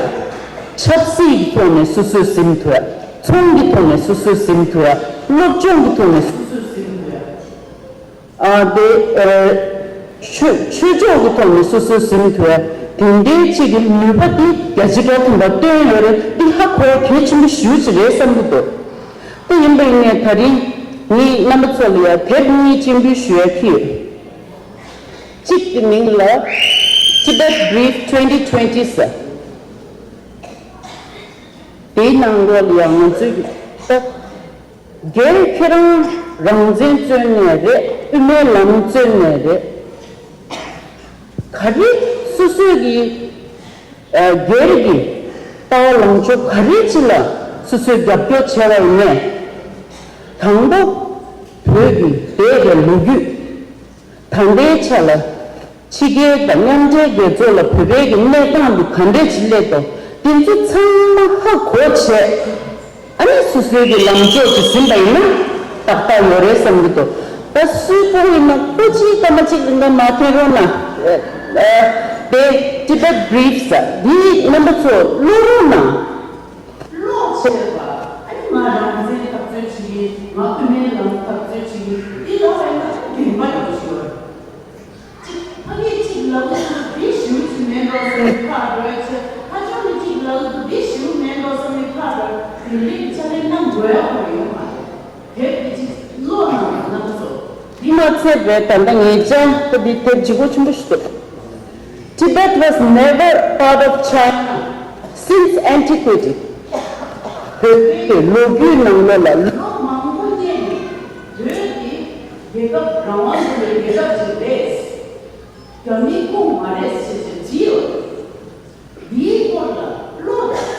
ཆབ་སྲིད་ཀྱི་ཐོག་ནས་སོ་སོས་ཟིན་ཐུབ་ཡ། ཚོང་གི་ཐོག་ནས་སོ་སོས་ཟིན་ཐུབ་ཡ། སློབ་སྦྱོང་གི་ཐོག་ནས་སོ་སོས་ཟིན་ཐུབ་ཡ། ཨ། དེ་ཨ། ཆོས་ཆོས་ཕྱོགས་ཀྱི་ཐོག་ནས་སོ་སོས་ཟིན་ཐུབ་ཡ། དེ་འདྲའི་ཅིག་གི་ནུས་པ་དེ་རྒྱ་ཆེ་དྲག་ཐོན་པ་སྟོན་ཡོད་རེད། འདི་ཧ་གོ་ཡ་གལ་ཆེན་པོ་ཞེ་པོ་ཅིག་རེད་བསམ་གྱི་འདུག་དེ་ཡིན་པ་ཡིན་ནའི་ད་རིང་ངས་རྣམ་པ་ཚོ་ལ་ཡ་དེབ་གཉིས་སྤྱན་འབུལ་ཞུ་ཡ་ཁྱེར་ཡོད། གཅིག་གི་མིང་ལ་Tibet Brief twenty twenty ཟེར། དེའི་ནང་ལོགས་ལ་ཡང་ང་ཚོས་ད་སྒེར་ཁྱེད་རང་རང་བཙན་རྩོད་མཁན་རེད། དབུ་མའི་ལམ་རྩོད་མཁན་རེད། ག་རེ་སོ་སོས་ཀྱི་ཨ། སྒེར་གྱི་ལྟ་བ་ལངས་ཕྱོགས་ག་རེ་ཅིག་ལ་སོ་སོས་རྒྱབ་སྐྱོར་བྱས་པ་ཡིན་ནའི། དང་པོ་བོད་ཀྱི་འདས་པའི་ལོ་རྒྱུས། ད་ལྟའི་ཆ་ལ་ཕྱི་རྒྱལ་དང་མཉམ་འབྲེལ་རྒྱལ་ཚོགས་ལ་བོད་པའི་གི་གནས་སྟངས་འདི་ག་འདྲས་ཅིག་སླེབས་འདུག་དེ་ཚོ་ཚང་མ་ཧ་གོ་བྱས། ཨ་ནི་སོ་སོའི་གི་ལམ་ཕྱོགས་ཅིག་ཟིན་པ་ཡིན་ན་ཏག་ཏག་ཡོད་རེད་བསམ་གྱི་འདུག་ད་སུའི་པོ་ཡིན་ན་ཀོ་ཅིའི་སྐར་མ་གཅིག་རིང་ག་མ་ཐོན་རོགས་གནང་། ཨ། དེ་Tibet Briefs འདི་རྣམ་པ་ཚོ་ཀློག་རོགས་གནང་། ཀློག་བྱས་པ། ཨ་ནི་ང་རང་བཙན་འཐབ་རྩོད་བྱེད་ཀྱི། ང་དབུ་མའི་ལམ་འཐབ་རྩོད་བྱེད་ཀྱི། འདི་ལ་ཧ་ཡང་བདེན་པ་ཡོད་ཞུ་བ། གཅིག་ཕ་གིའི་གཅིག་ལབ་ཀྱི་འདུག་འདི་ཞེ་པོ་ཅིག་མེད་འགྲོ་བསམ་ནས་ཁ་འགྲོ་ཡ་ཆེ། ཕ་ཆུང་གི་གཅིག་ལབ་ཀྱི་འདུག་འདི་ཞེ་པོ་མེད་འགྲོ་བསམ་ནས་ཁ་འགྲོ། དེ་འདྲའི་ཕྱག་ལས་གནང་དགོས་ཡ་ཁོ་ཡོད་མ་རེད། དེབ་འདི་གཅིག་ཀློག་གནང་རོགས་གནང་སོ། འདི་མ་ཚད་པའི་ད་ལྟ་ངའི་ཅང་ད་འདི་དེབ་ལྗིད་པོ་ཆེན་པོ་ཞིག་འདུག Tibet was never part of China since antiquity. བོད་པའི་ལོ་རྒྱུས་ནང་ལོགས་ལ་ལོ་མང་པོ་སྔོན་ནས་བོད་ཀྱི་རྒྱལ་ཁབ་རང་དབང་ཡོད་པའི་རྒྱལ་ཁབ་ཅིག་རེད། རྒྱ་མིའི་ཁོངས་མ་རེད་ཟེར་ཏེ་བྲིས་ཡོད། འདིའི་སྐོར་ལ་ཀློག་དང་།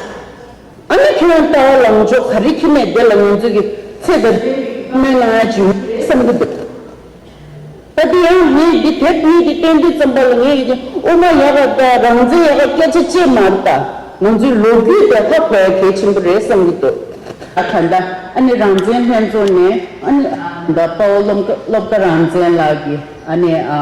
ཨ་ནི་ཁྱོད་རང་ལྟ་བ་ལངས་ཕྱོགས་ག་རེ་ཁྱེར་ནས་དེ་ལ་ང་ཚོས་ཀྱི་ཚེ་དང་ལྡན་པའི་བཀའ་མོལ་གནང་ཡ་ཅིག་ཡོད་བསམ་གྱི་འདུག་ད་དེ་ཡང་ངས་འདི་དེབ་གཉིས་ཀྱི་བསྟན་དུས་ཙམ་པ་ལ་ངས་ཀྱི་དབུ་མ་ཡག་ག་དང་རང་བཙན་ཡག་ག་སྐད་ཆ་བཅད་མ་ད་ང་ཚོའི་ལོ་རྒྱུས་དེ་ཧ་གོ་ཡ་གལ་ཆེན་པོ་རེད་བསམ་གྱི་འདུག་ཨ་ཁ་འདྲ་ཨ་ནི་རང་བཙན་ལྷན་ཚོགས་ནས་ཨ་ནི་ད་དཔའ་བོ་བློ་དཀར་བློ་དཀར་རང་བཙན་ལགས་ཀྱིས་ཨ་ནི་ཨ་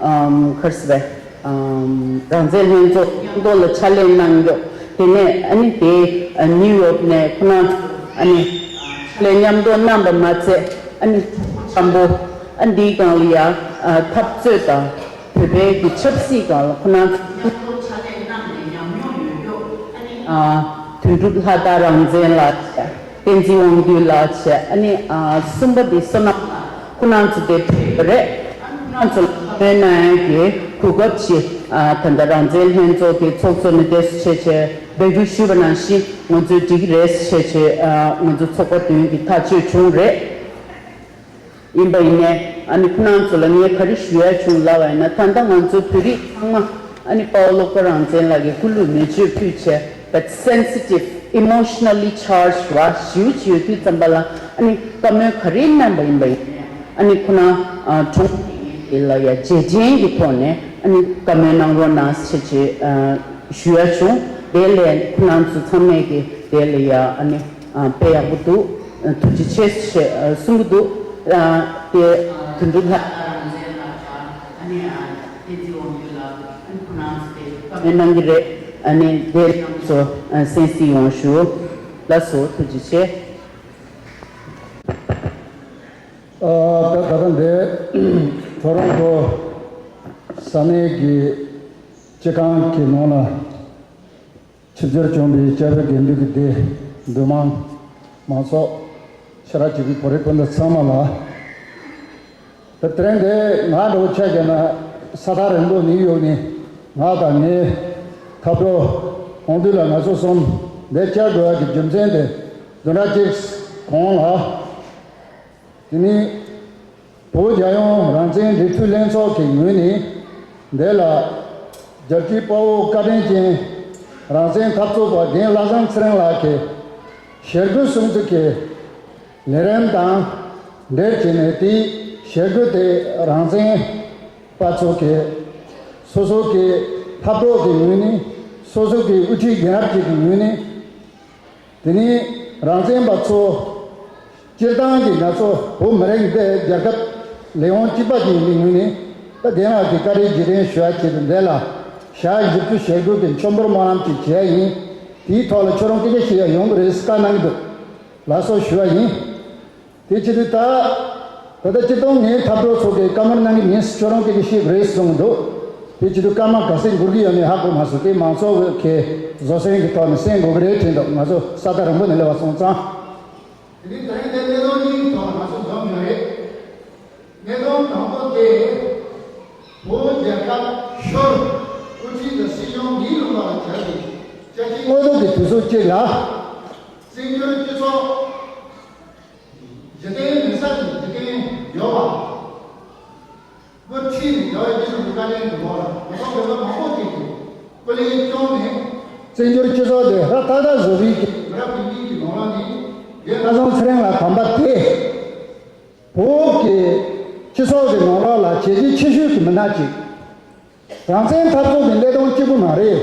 ཨམ་ཁར་སི་བས། ཨམ་རང་བཙན་ལྷན་ཚོགས་མཉམ་དུ་ལ་ཕྱག་ལས་གནང་ཡོད། དེ་ནས་ཨ་ནི་དེ་ཨ་ནིའུ་ཡོག་ནས་ཁོ་རང་ཨ་ནི་ཕྱག་ལས་མཉམ་དུ་གནང་པ་མ་ཚད་ཨ་ནི་འཆམ་པོ་ཨ་འདིའི་སྒང་ལ་ཡ་ཨ་འཐབ་རྩོད་དང་བོད་པའི་གི་ཆབ་སྲིད་སྒང་ལ་ཁོ་རང་ཚོ་མཉམ་དུ་ཕྱག་ལས་གནང་ནས་ཉམས་མྱོང་ཡོད་ཡོད། ཨ་ནི་ཨ་དོན་གྲུབ་ལྷ་དར་རང་བཙན་ལགས། བསྟན་འཛིན་དབང་འདུས་ལགས་བྱས་ཨ་ནི་ཨ་གསུམ་པ་དེ་བསོད་ནམས་ལགས་ཁོ་རང་ཚོ་དེ་ཕེབས་པ་རེད། ཨ་ནི་ཁོ་རང་ཚོ་ལ་བཀའ་མོལ་གནང་ཡ་གི་གོ་སྐབས་ཤིག་ཨ་ད་ལྟ་རང་བཙན་ལྷན་ཚོགས་དེ་ཚོགས་གཙོ་ནས་དེ་བྱས་བྱས་འབོད་སྐུལ་ཞུས་པ་ནང་བཞིན་ང་ཚོས་འགྲིག་གི་རེད་བྱས་བྱས་ཨ་ང་ཚོ་ཚོགས་པ་བདུན་གྱི་ཐག་གཅོད་བྱུང་རེད། ཡིན་པ་ཡིན་ནའི་ཨ་ནི་ཁོ་རང་ཚོ་ལ་ངས་ག་རེ་ཞུ་ཡ་བྱུང་ལབ་པ་ཡིན་ན་ད་ལྟ་ང་ཚོ་བོད་རིགས་ཚང་མ་ཨ་ནི་དཔའ་བོ་བློ་དཀར་རང་བཙན་ལགས་ཀྱི་སྐུ་ལུས་མེ་མཆོད་ཕུལ་བྱས་but sensitive emotionally charged བ་ཞེ་པོ་ཅིག་ཡོད་དུས་ཙམ་པ་ལ་ཨ་ནི་བཀའ་མོལ་ག་རེ་གནང་པ་ཡིན་པ་ཡིན་ཨ་ནི་ཁོ་རང་ཨ་གྲོངས་ཡིན་ལ་ཡ་རྗེས་དྲན་གྱི་ཐོག་ནས་ཨ་ནི་བཀའ་མོལ་གནང་རོགས་གནང་ཞེས་བྱས་ཨ་ཞུ་ཡ་བྱུང་། དེ་ལས་ཁོ་རང་ཚོ་ཚང་མས་ཀྱི་དེ་ལ་ཡ་ཨ་ནི་ཨ་དཔེ་ཡག་པོ་འདུག་ཐུགས་རྗེ་ཆེ་ཞེས་གསུང་གི་འདུག་ཨ་དེ་དོན་གྲུབ་ལྷ་ཨ་ནི་ཨ་བསྟན་འཛིན་དབང་འདུས་ལགས་ཨ་ནི་ཁོ་རང་ཚོ་དེ་བཀའ་མོལ་གནང་གི་རེད། ཨ་ནི་དེ་རྣམས་ཚོ་གསན་གཟིགས་ཡོང་ཞུ། ལགས་སོ་ཐུགས་རྗེ་ཆེ། ཨ་ད་ད་ལྟ་འདི་ཁྲོ་རོང་ཁྲོ་ས་གནས་ཀྱི་སྤྱི་ཁང་གི་ནང་ལ་ཆིབས་བསྒྱུར་བྱུང་བའི་སྐྱབས་རྗེ་དགེ་འདུན་གྱི་སྡེ་འདུས་མང་མང་ཚོགས་ཕྱི་ར་བྱེད་པའི་བོད་རིགས་སྤུན་ཟླ་ཚང་མ་ལ། ད་དེ་རིང་འདི་ང་འདྲ་བོ་ཆ་བཞག་ན་ས་ཐག་རིང་པོ་ནིའུ་ཡོག་ནས་ང་དང་ངའི་འཐབ་གྲོགས་དབང་འདུས་ལགས་ང་ཚོ་གསུམ་འདིར་བཅར་དགོས་ཡག་གི་རྒྱུ་མཚན་དེ་བདུན་ཕྲག་གཅིག་གོང་ལ། དེ་ནས་བོད་རྒྱལ་ཡོངས་རང་བཙན་སྒྲིག་འཛུགས་ལྷན་ཚོགས་ཀྱི་ངོས་ནས་འདི་ལ་རྒྱལ་གཅེས་དཔའ་བོ་བཀའ་དྲིན་ཅན་རང་བཙན་འཐབ་རྩོད་པ་རྒན་བློ་བཟང་ཚེ་རིང་ལགས་ཀྱི་ཞི་རྒོལ་སྲུང་བརྩི་གི་ལས་རིམ་དང་འབྲེལ་བྱས་ནས་དེའི་ཞི་རྒོལ་དེ་རང་བཙན་པ་ཚོ་གི་སོ་སོ་གི་འཐབ་གྲོགས་ཀྱི་ངོས་ནས་སོ་སོ་གི་དབུ་ཁྲིད་རྒན་རབས་ཅིག་གི་ངོས་ནས། དེ་ནས་རང་བཙན་པ་ཚོ་སྤྱིར་བཏང་གི་ང་ཚོ་བོད་མི་རིགས་འདི་རྒྱལ་ཁབ་ལས་དབང་གཅིག་པ་ཅིག་ཡིན་པའི་ངོས་ནས་ད་རྒན་ལགས་ཀྱི་བཀའ་དྲིན་རྗེས་དྲན་ཞུ་ཡ་ཆེད་དུ་འདི་ལ་ཞག་བཞི་བཅུ་ཞེ་དགུ་གི་མཆོད་འབུལ་སྨོན་ལམ་ཅིག་བྱས་ཡིན། དེའི་ཐོག་ལ་ཁྱོད་རང་སྐད་ཆ་བཤད་ཡ་ཡོང་གི་རེད་བཀའ་གནང་གི་འདུག་ལགས་སོ་ཞུ་བ་ཡིན། དེ་བྱེད་དུས་ད། ད་ལྟ་སྤྱིར་བཏང་ངའི་འཐབ་གྲོགས་ཚོ་གིས་བཀའ་མོལ་གནང་གི་མིན་ཁྱོད་རང་སྐད་ཆ་བཤད་དགོས་རེད་གསུངས་འདུག་དེ་བྱེད་དུས་སྐར་མ་ག་ཚོད་འགོར་གྱི་ཡོད་མེད་ཧ་གོ་མ་སོང་། དེ་མང་ཚོགས་ཀྱི་བཟོད་བསྲན་གྱི་ཐོག་ནས་གསན་དགོས་ཀྱི་རེད་དྲན་འདུག་ང་ཚོ་ས་ཐག་རིང་པོ་ནས་སླེབས་པ་སོང་ཙང་། དེ་ནས་ད་རིང་དེ་གནད་དོན་གཉིས་ཀྱི་ཐོག་ལ་ང་ཚོ་འཛོམས་ཡོད་རེད། གནད་དོན་དང་པོ་དེ། བོད་རྒྱལ་ཁབ་ཤོར། དབུ་ཁྲིད་དང་སྲིད་གཞུང་ངེས་ལུང་པ་ལ་གྱར་ཏེ་བཅའ་སྤྱི་དངོས་ཐོག་གི་དུས་ཚོད་གཅིག་ལ། བཙན་བྱོལ་སྤྱི་ཚོགས། འཇིག་རྟེན་མི་ས་ཀྱི་འཇིག་རྟེན་ཡོད་པ། སྐུ་ཁྲིད་ནས་ཡོད་ཡོད་ཀྱི་བཀའ་དྲིན་གྱི་འོག་ལ་ང་ཚོ་བོད་པ་མང་པོ་ཅིག་གིས་སྐུ་ལས་བསྐྱོན་ནས་བཙན་བྱོལ་སྤྱི་ཚོགས་དེ་ཧྲ་ཐག་ཐག་བཟོ་བའི་གི་མི་རབས་ཀྱི་གཉིས་ཀྱི་ནང་ལ་ནི་རྒན་བློ་བཟང་ཚེ་རིང་ལགས་དམ་པ་དེ་བོད་ཀྱི་ སྤྱི་ཚོགས་ཀྱི་ནང་ལོགས་ལ་བྱས་རྗེས་ཆེ་ཤོས་ཀྱི་མི་སྣ་གཅིག་རང་བཙན་འཐབ་རྩོད་ཀྱི་གནད་དོན་གཅིག་པུ་མ་རེད།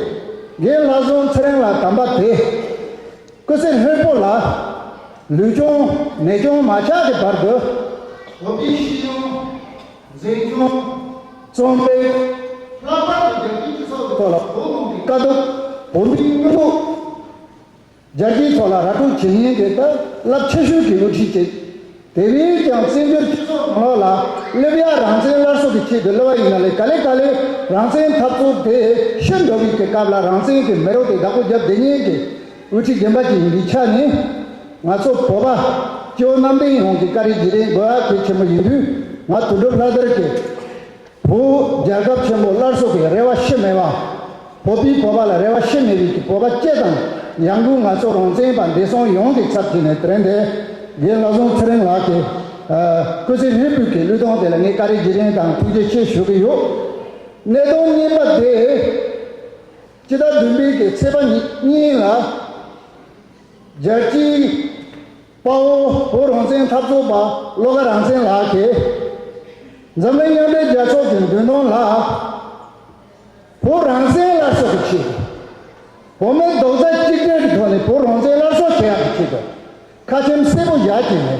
རྒན་ལྷ་བཟང་ཚེ་རིང་ལགས་དམ་པ་དེ། སྐུ་ཚེ་ཧྲིལ་པོ་ལ། ལུས་སྦྱོང་ནད་སྦྱོང་མ་ཆག་གི་བར་དུ། བོད་པའི་སྲིད་སྐྱོང་། འཛིན་སྐྱོང་། རྩོམ་པའི། ལྷག་པར་དུ་རྒྱལ་སྤྱིའི་སྤྱི་ཚོགས་ཀྱི་ཐོག་ལ་བོད་ལུགས་ཀྱི་དཀའ་སྡུག་བོད་མིའི་དངོས་ལུགས། རྒྱལ་སྤྱིའི་ཐོག་ལ་ར་སྤྲོད་བྱེད་མཁན་གྱི་ད་རླབས་ཆེ་ཤོས་ཀྱི་དབུ་ཁྲིད་ཅིག་དེ་བས་ཀྱང་བཙན་བྱོལ་སྤྱི་ཚོགས་ནང་ལོགས་ལ་སླེབས་ཡ། རང་བཙན་སླར་གསོ་གི་ཆེད་དུ་སླེབས་པ་ཡིན་ན་ལས། ག་ལེ་ག་ལེ་རང་བཙན་འཐབ་རྩོད་དེ་ཤི་འགྲོ་བའི་གི་སྐབས་ལ་རང་བཙན་གྱི་མེ་རོ་དེ་བདག་པོ་རྒྱབ་བསྡད་མཁན་གྱི་དབུ་ཁྲིད་རྒན་པ་ཅིག་ཡིན་པའི་ཆ་ནས། ང་ཚོ་བོད་པ་སྐྱེ་བོ་གནམ་བསྟན་ཡོངས་ཀྱི་བཀའ་དྲིན་རྗེས་དྲན་དགོས་ཡ་གལ་ཆེན་པོ་ཡིན་དུས། ང་དོན་གྲུབ་ལྷ་དར་གྱིས། བོད་རྒྱལ་ཁབ་ཆེན་པོ་སླར་གསོ་གི་རེ་བ་ཤི་མེད་པ། བོད་པས་བོད་པ་ལ་རེ་བ་ཤི་མེད་པའི་བོད་པ་སྐྱེ་དང་། ཡང་སྒོས་ང་ཚོ་རང་བཙན་པ་འདས་སོང་ཡོངས་ཀྱི་ཚབ་བྱས་ནས། དེ་རིང་འདི་རྒན་ལྷ་བཟང་ཚེ་རིང་ལགས་ཀྱི་སྐུ་ཚེ་ཧྲིལ་པོའི་གི་བློས་གཏོང་དེ་ལ་ངས་བཀའ་དྲིན་རྗེས་དྲན་དང་ཐུགས་རྗེ་ཆེ་ཞུ་གི་ཡོད། གནད་དོན་གཉིས་པ་དེ། སྤྱི་ཟླ་བདུན་པའི་གི་ཚེས་པ་གཉིས་ལ། རྒྱལ་གཅེས་དཔའ་བོ་བོད་རང་བཙན་འཐབ་རྩོད་པ་བློ་དགའ་རང་བཙན་ལགས་ཀྱིས། འཛམ་གླིང་མཉམ་འབྲེལ་རྒྱལ་ཚོགས་ཀྱི་མདུན་ཐང་ལ། བོད་རང་བཙན་སླར་གསོ་གི་ཆེད་དུ། བོད་མི་རྡོག་རྩ་གཅིག་སྒྲིལ་གྱི་ཐོག་ནས་བོད་རང་བཙན་སླར་གསོ་བྱེད་ཡག་གི་ཆེད་དུ། ཁ་ཆེམས་གསལ་པོ་བཞག་བྱས་ནས།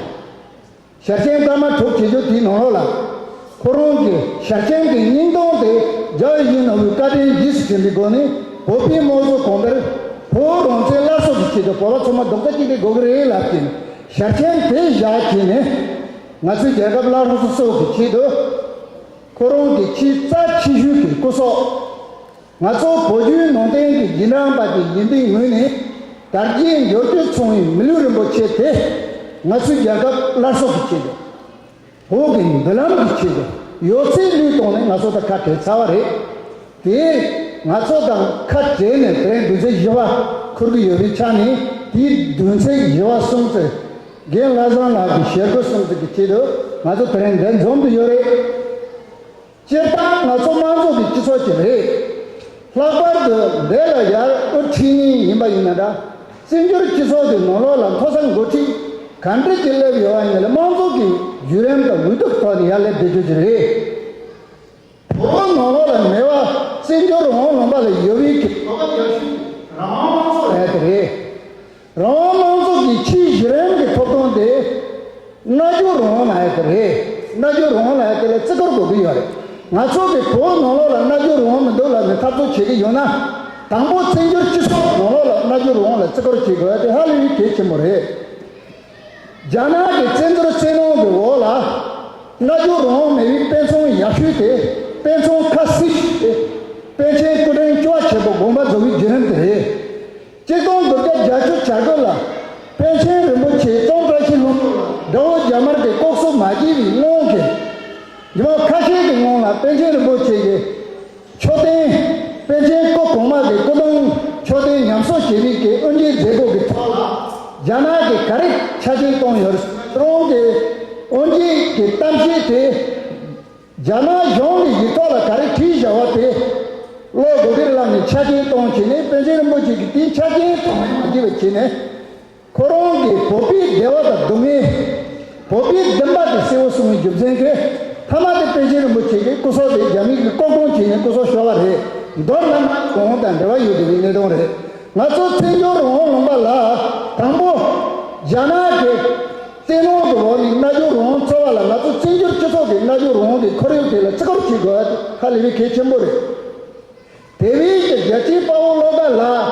ཞལ་ཆེམས་སྐར་མ་དྲུག་བྱེད་རྒྱུ་དེའི་ནང་ལོགས་ལ། ཁོ་རང་གི་ཞལ་ཆེམས་ཀྱི་སྙིང་དོན་དེ། རྒྱལ་བ་ཡིད་བཞིན་ནོར་བུའི་བཀའ་དྲིན་རྗེས་སུ་དྲན་པའི་སྒོ་ནས། བོད་པའི་དམངས་གཙོ་གོང་འཕེལ། བོད་རང་བཙན་སླར་གསོ་གི་ཆེད་དུ་བོད་པ་ཚང་མ་རྡོག་རྩ་གཅིག་སྒྲིལ་དགོས་ཀྱི་རེད་ལབ་ཀྱིན། ཞལ་ཆེམས་དེ་བཞག་བྱས་ནས། ང་ཚོའི་རྒྱལ་ཁབ་སླར་གསོ་གི་ཆེད་དུ། ཁོ་རང་གི་ཆེས་རྩ་ཆེ་ཤོས་ཀྱི་སྐུ་སྲོག་ང་ཚོ་བོད་བརྒྱུད་ནང་བསྟན་གྱི་རྗེས་འབྲང་པ་ཅིག་ཡིན་པའི་ངོས་ནས། དར་རྒྱས་འབྱོར་སྤྱོད་ཚང་བའི་མི་ལུས་རིན་པོ་ཆེ་དེ། ང་ཚོའི་རྒྱལ་ཁབ་སླར་གསོ་གི་ཆེད་དུ། བོད་ཀྱི་མདུན་ལམ་གྱི་ཆེད་དུ། ཡོད་ཚད་བློས་བཏང་ནས་ང་ཚོ་དང་ཁ་བྲལ་ཚར་བ་རེད། དེ་ང་ཚོ་དང་ཁ་བྲལ་ནས་དེ་རིང་བདུན་ཚིགས་བཞི་པ་འཁུར་གྱི་ཡོད་པའི་ཆ་ནས། དེའི་བདུན་ཚིགས་བཞི་པ་སྲུང་བརྩི། རྒན་ལྷ་བཟང་ལགས་ཀྱི་ཞལ་སྐུ་སྲུང་བརྩི་གི་ཆེད་དུ། ང་ཚོ་དེ་རིང་འདིར་འཛོམས་ཏེ་ཡོད་རེད། སྤྱིར་བཏང་ང་ཚོ་དམངས་གཙོ་གི་སྤྱི་ཚོགས་ཅིག་རེད། ལྷག་པར་དུ་འདི་ལ་ཡར་དབུ་ཁྲིད་མཁན་ཡིན་པ་ཡིན་ན་འདྲ། བཙན་བྱོལ་སྤྱི་ཚོགས་ཀྱི་ནང་ལོགས་ལ་མཐོ་ས་འགོ་ཁྲིད་ག་འདྲ་ཅིག་སླེབས་ཡོད་པ་ཡིན་ན་ལས། དམངས་གཙོ་གི་བརྒྱུད་རིམ་དང་འོས་བསྡུ་ཐོག་ནས་ཡར་སླེབས་བསྡད་རྒྱུ་ཅིག་རེད། བོད་ནང་ལོགས་ལ་མེད་པ། བཙན་བྱོལ་རང་དབང་ལུང་པ་ལ་ཡོད་པའི་གི་བོད་པ་ཡག་ཤོས་རང་དབང་དམངས་གཙོ་ལབ་ཡ་དེ་རེད། རང་དབང་དམངས་གཙོ་གི་ཆེས་གཞི་རིམ་གྱི་ཐོབ་ཐང་དེ། སྨྲ་བརྗོད་རང་དབང་ལབ་ཡ་དེ་རེད། སྨྲ་བརྗོད་རང་དབང་ལབ་ཡ་དེ་ལ་བརྩི་བཀུར་དགོས་ཀྱི་ཡོད་རེད། ང་ཚོ་གི་བོད་ནང་ལོགས་ལ་སྨྲ་བརྗོད་རང་དབང་མི་འདུག་ལབ་ནས་འཐབ་རྩོད་བྱེད་ཀྱི་ཡོད་ན། དང་པོ་བཙན་བྱོལ་སྤྱི་ཚོགས་ནང་ལོགས་ལ་སྨྲ་བརྗོད་རང་དབང་ལ་བརྩི་བཀུར་བྱེད་དགོས་ཡ་དེ་ཧ་ལས་པའི་གལ་ཆེན་པོ་རེད། རྒྱ་ནག་གི་བཙན་འཛུལ་བཙན་གནོན་གྱི་འོག་ལ། སྨྲ་བརྗོད་རང་དབང་མེད་པའི་དཔེ་མཚོན་ཡག་ཤོས་དེ། དཔེ་མཚོན་ཁ་གསལ་ཤོས་དེ། པཎ་ཆེན་སྐུ་ཕྲེང་བཅུ་བ་ཆེན་པོ་དགོངས་པ་རྫོགས་པའི་བརྒྱུད་རིམ་དེ་རེད། གཅིག་སྟོང་དགུ་བརྒྱ་བརྒྱད་ཅུ་གྱ་དགུ་ལ། པཎ་ཆེན་རིན་པོ་ཆེས་གཙང་བཀྲ་ཤིས་ལྷུན་པོ་ལ་དགྲ་བོ་རྒྱ་དམར་གྱི་ལྐོག་གསོད་མ་བྱས་པའི་སྔོན་གྱི། ཉི་མ་ཁ་ཤས་ཀྱི་སྔོན་ལ་པཎ་ཆེན་རིན་པོ་ཆེ་གིས། མཆོད་རྟེན། པཎ་ཆེན་སྐུ་གོང་མ་གི་སྐུ་གདུང་མཆོད་རྟེན་ཉམས་གསོ་བྱེད་པའི་གི་དབུ་འབྱེད་མཛད་སྒོ་གི་ཐོག་ལ། རྒྱ་ནག་གིས་ག་རེ་ཆ་རྐྱེན་བཏོན་ཡོད་རེད། ཁྱེད་རང་གི་དབུ་འབྱེད་ཀྱི་གཏམ་བཤད་དེ། རྒྱ་ནག་གཞུང་གི་ཡིག་ཐོག་ལ་ག་རེ་བྲིས་བཞག་པ་དེ། ཀློག་དགོས་ཀྱི་རེད་ལབ་ནས་ཆ་རྐྱེན་བཏོན་བྱས་ནས། པཎ་ཆེན་རིན་པོ་ཆེ་གིས་དེའི་ཆ་རྐྱེན་ཐོག་ནས་མ་བརྗེད་པ་བྱས་ནས། ཁོ་རང་གིས་བོད་པའི་བདེ་བ་དང་སྡུག་བསྔལ། བོད་པའི་འདུན་པ་དེ་གསལ་བོ་གསུངས་པའི་རྒྱུ་མཚན་གྱིས། མཐའ་མ་དེ་པཎ་ཆེན་རིན་པོ་ཆེ་གིས་སྐུ་སྲོག་དེ་རྒྱ་མི་གིས་ལྐོག་གཏོང་བྱས་ནས་སྐུ་སྲོག་ཤོར་བ་རེད། མདོར་ན། གོང་དང་འབྲེལ་བ་ཡོད་བསྡད་པའི་གནད་དོན་རེད། ང་ཚོ་བཙན་བྱོལ་རང་དབང་ལུང་པ་ལ། དང་པོ། རྒྱ་ནག་གི་བཙན་གནོན་གྱི་འོག་ནས་སྨྲ་བརྗོད་རང་དབང་རྩོད་པ་ལ། ང་ཚོ་བཙན་བྱོལ་སྤྱི་ཚོགས་ཀྱི་སྨྲ་བརྗོད་རང་དབང་གི་ཁོར་ཡུག་དེ་ལ་བརྩི་བཀུར་བྱེད་དགོས་པ་དེ་ཧ་ལས་པའི་གལ་ཆེན་པོ་རེད། དེ་བས་ཀྱང་རྒྱལ་གཅེས་དཔའ་བོ་བློ་དགའ་ལགས་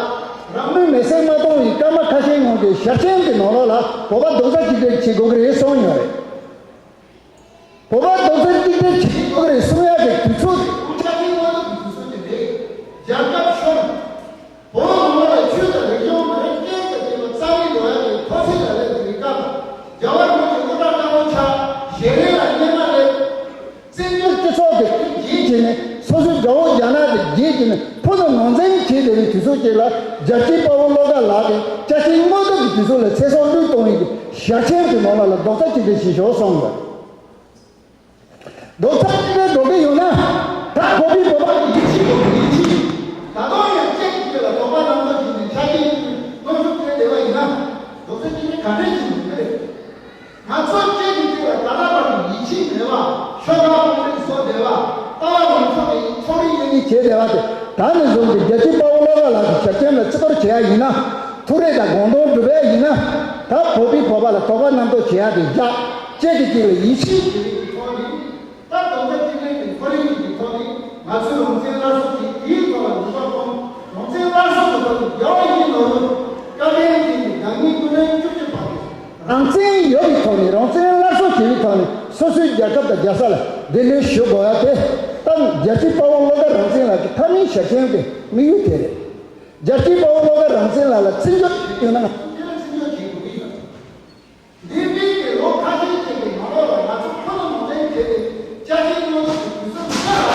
རང་མོས་མེར་སྲེག་མ་གཏོང་བའི་སྐར་མ་ཁ་ཤས་སྔོན་གྱི་ཞལ་ཆེམས་ཀྱི་ནང་ལོགས་ལ། བོད་པ་རྡོག་རྩ་གཅིག་སྒྲིལ་བྱེད་དགོས་ཀྱི་རེད་གསུངས་ཡོད་རེད། བོད་པ་རྡོག་རྩ་གཅིག་སྒྲིལ་བྱེད་དགོས་ཀྱི་རེད་གསུང་ཡག་གི་དུས་ཚོད་དེ། ཆ་རྐྱེན་དངོས་གནས་ཀྱི་དུས་ཚོད་དེ་རེད། རྒྱལ་ཁབ་ཤོར། བོད་ནང་ལ་ཆོས་དང་རིག་གཞུང་མི་རིགས་སྐད་དང་བཅས་པ་རྩ་མེད་འགྲོ་ཡག་གི་འཕྲོ་ཚད་ལ་སླེབས་པའི་སྐབས། རྒྱལ་བ་རིན་པོ་ཆེ་དངུལ་རྟ་དཀར་པོ་ཆགས། ཞལ་རས་ལ་སྙན་ངག་སླེབས། བཙན་བྱོལ་སྤྱི་ཚོགས་དེ་བརྗེད་བྱས་ནས། སོ་སོའི་དགྲ་བོ་རྒྱ་ནག་དེ་བརྗེད་བྱས་ནས། ཕུ་ནུ་ནང་འཛིང་བྱེད་བསྡད་པའི་དུས་ཚོད་ཅིག་ལ། རྒྱལ་གཅེས་དཔའ་བོ་བློ་དགའ་ལགས་ཀྱིས་ཆ་རྐྱེན་དངོས་གནས་ཀྱི་དུས་ཚོད་ལ་ཚེ་སྲོག་བློས་གཏོང་བའི་ཞལ་ཆེམས་ཀྱི་ནང་ལ་ལ་རྡོག་རྩ་གཅིག་སྒྲིལ་བྱེད་ཤོག་གསུངས་པ། རྡོག་རྩ་གཅིག་སྒྲིལ་འགྲོ་གི་ཡོད་ན། ད་བོད་པའི་བོད་པ་གི་ཡིད་ཆེས་དགོས་ཀྱི་ཡིད་ཆེས། ད་དུང་ཡང་ཁྱེད་ཀྱི་ཐད་ལ་དོགས་པ་རྣམ་རྟོག་བྱས་ནས་ཆ་རྐྱེན་དངོས་གྲུབ་སྤྲད་བསྡད་པ་ཡིན་ན། རྡོག་རྩ་གཅིག་སྒྲིལ་ག་འདྲས་བྱེད་དགོས་ཀྱི་རེད། ང་ཚོ་ཁྱེད་ཀྱི་ཐད་ལ་ད་ལྟ་བར་དུ་ཡིད་ཆེས་མེད་པ། བསྡད་པ། ལྟ་བ་རང་ཚོགས་ཀྱི་ཚོགས་རིགས་གཉིས་གཉིས་བྱས་བསྡད་པ་དེ། ད་ནས་བཟུང་སྟེ་རྒྱལ་གཅེས་དཔའ་བོ་བློ་དགའ་ལགས་ཀྱི་ཞབས་བརྟན་ལ་བརྩི་བཀུར་བྱེད་ཡ་ཡིན་ན། ཐུགས་རེ་དང་དགོངས་དོན་སྒྲུབ་ཡ་ཡིན་ན། ད་བོད་པའི་བོད་པ་ལ་དོགས་པ་རྣམ་རྟོག་བྱེད་ཡ་དེ་བཞག་གཅིག་གིས་གཅིག་ལ་ཡིད་ཆེས་བྱེད་ཡ་གི་ཐོག་ནས། ད་རྡོག་རྩ་གཅིག་སྒྲིལ་གྱི་ཁོར་ཡུག་གི་ཐོག་ནས་ང་ཚོས་རང་བཙན་སླར་གསོ་བྱེད། དེའི་ཐོག་ལ་ནུས་པ་སྤུངས། རང་བཙན་སླར་གསོ་གི་ཐོག་ནས་རྒྱལ་བ་ཡིད་བཞིན་ནོར་བུ་བཀའ་དྲིན་གྱིས་ནི་རྒྱ་མིའི་སྐུ་ཕྲེང་བཅུ་གཅིག་པ་རེད། རང་བཙན་ཡོད་པའི་ཐོག་ནས། རང་བཙན་སླར་གསོ་བྱེད་པའི་ཐོག་ནས་སོ་སོའི་རྒྱལ་ཁབ་དང་རྒྱལ་ས་ལ་གདན་འདྲེན་ཞུ་དགོས་ཡ་དེ། ད་རྒྱལ་གཅེས་དཔའ་བོ་བློ་དགའ་རང་བཙན་ལགས་ཀྱི་མཐའ་མའི་ཞབས་ཞུ་གི་དམིགས་ཡུལ་དེ་རེད། རྒྱལ་གཅེས་དཔའ་བོ་བློ་དགའ་རང་བཙན་ལགས་ལ་བརྩི་འཇོག་ཡོད་ན། འདས་པའི་ལོ་ཁ་ཤས་ཤིག་གི་ནང་ལོགས་ལ་ང་ཚོ་ཁོ་ན་ནང་བསྟན་བྱས་ཏེ་ཅ་ཆས་གནང་ཕྱོགས་ཀྱི་དུས་ཚོད་འདི་ལ།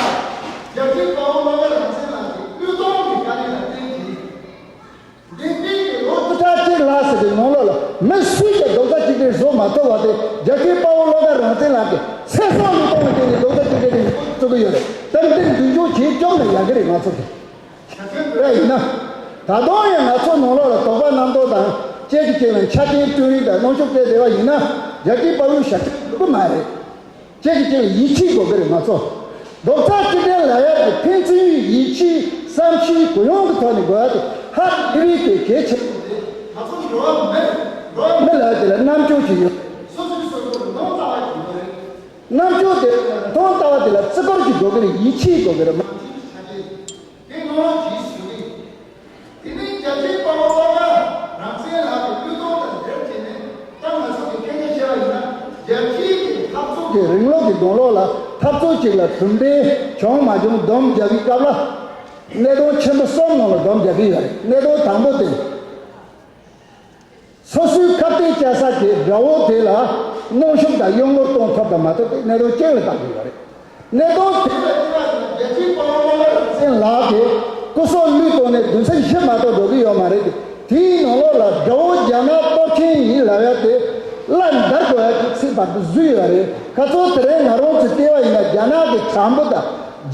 རྒྱལ་གཅེས་དཔའ་བོ་བློ་དགའ་རང་བཙན་ལགས་ཀྱི་བློས་གཏོང་གི་བཀའ་ལན་ལ་བརྟེན་གྱིས། འདས་པའི་ལོ་བཅུ་ཕྲག་གཅིག་ལྷག་ཙམ་གྱི་ནང་ལོགས་ལ་མི་སུས་ཀྱང་རྡོག་རྩ་གཅིག་སྒྲིལ་བཟོ་མ་ཐུབ་པ་དེ། རྒྱལ་གཅེས་དཔའ་བོ་བློ་དགའ་རང་བཙན་ལགས་ཀྱི་ཚེ་སྲོག་བློས་གཏོང་བྱས་ནས་རྡོག་རྩ་གཅིག་སྒྲིལ་གྱི་བཟོ་གི་ཡོད་རེད། ཏན་ཏན་མདུན་སྐྱོད་བྱེད་བཅུག་ན་ཡག་གི་རེད། ང་ཚོ་གི་རེད། ཡིན་ན། ད་དུང་ཡང་ང་ཚོ་ནང་ལོགས་ལ་དོགས་པ་རྣམ་རྟོག་དང་། གཅིག་གིས་གཅིག་ལ་ཆ་རྐྱེན་སྐྲུན་རིགས་དང་གནོན་ཤུགས་སྤྲད་བསྡད་པ་ཡིན་ན། རྒྱལ་གཅེས་དཔའ་བོའི་ཞབས་ཞུ་འགྲུབ་ཀྱི་མ་རེད། གཅིག་གིས་གཅིག་ལ་ཡིད་ཆེས་དགོས་ཀྱི་རེད། ང་ཚོ་རྡོག་རྩ་གཅིག་སྒྲིལ་ལབ་ཡ་དེ་ཕན་ཚུན་ཡིད་ཆེས་བསམ་ཤེས་གུ་ཡངས་ཀྱི་ཐོག་ནས་དགོས་ཡ་དེ་ཧ་ལས་པའི་གལ་ཆེན་པོ་རེད། ང་ཚོ་འགྲོ་བ་མི་མི་ལབ་ཡ་དེ་ལ་རྣམ་འགྱུར་ཅིག་ཡོད། སོ་སོའི་སོ་སོར་མཐོང་ལྟ་བ་ཅིག་ཡོད་རེད། རྣམ་འགྱུར་དེ་མཐོང་ལྟ་བ་དེ་ལ་བརྩི་བཀུར་ཅིག་དགོས་ཀྱི་རེད། ཡིད་ཆེས་དགོས་ཀྱི་རེད། མ་དེ་ནང་ལོགས་ཀྱི་ཞུ་རིགས། དེ་ནས་རྒྱལ་གཅེས་དཔའ་བོ་བློ་དགའ་རང་བཙན་ལགས་ཀྱི་བློས་གཏོང་དང་འབྲེལ་བྱས་ནས། ད་ང་ཚོ་གི་སྐད་ཆ་བཤད་པ་ཡིན་ན། རྒྱལ་སྤྱིའི་གི་འཐབ་རྩོད་ཀྱི་རིང་ལུགས་ཀྱི་ནང་ལོགས་ལ་འཐབ་རྩོད་ཅིག་ལ་གྲུབ་འབྲས་བྱུང་མ་བྱུང་སྡོམ་རྒྱག་པའི་སྐབས་ལ། གནད་དོན་ཆེན་པོ་གསུམ་ནང་ལ་སྡོམ་རྒྱག་གི་ཡོད་རེད། གནད་དོན་དང་པོ་དེ། སོ་སོའི་ཁ་གཏད་བཅག་ས་གི་དགྲ་བོ་དེ་ལ་གནོན་ཤུགས་དང་གཡོ་ངོར་གཏོང་ཐུབ་དང་མ་ཐུབ་དེ་གནད་དོན་གཅིག་ལ་བལྟ་དགོས་པ་རེད། གནད་དོན་དེ་ལ་བལྟས་པ་ཡིན་ན། རྒྱལ་གཅེས་དཔའ་བོ་བློ་དགའ་རང་བཙན་ལགས་ཀྱིས་སྐུ་སྲོག་བློས་གཏོང་ནས་བདུན་ཚིགས་བཞི་མ་གཏོགས་འགྲོ་གི་ཡོད་མ་རེད་དེ། དེའི་ནང་ལོགས་ལ་དགྲ་བོ་རྒྱ་ནག་གཏོར་མཁན་ཡིན་ལབ་ཡ་དེ་བླ་འདར་དགོས་ཡ་གི་ཚིག་བར་དུ་བཟོས་ཡོད་རེད། ཁ་ཚོ་དེ་རིང་ང་རང་ཚོས་བལྟས་པ་ཡིན་ན། རྒྱ་ནག་གི་དྲང་པོ་དང་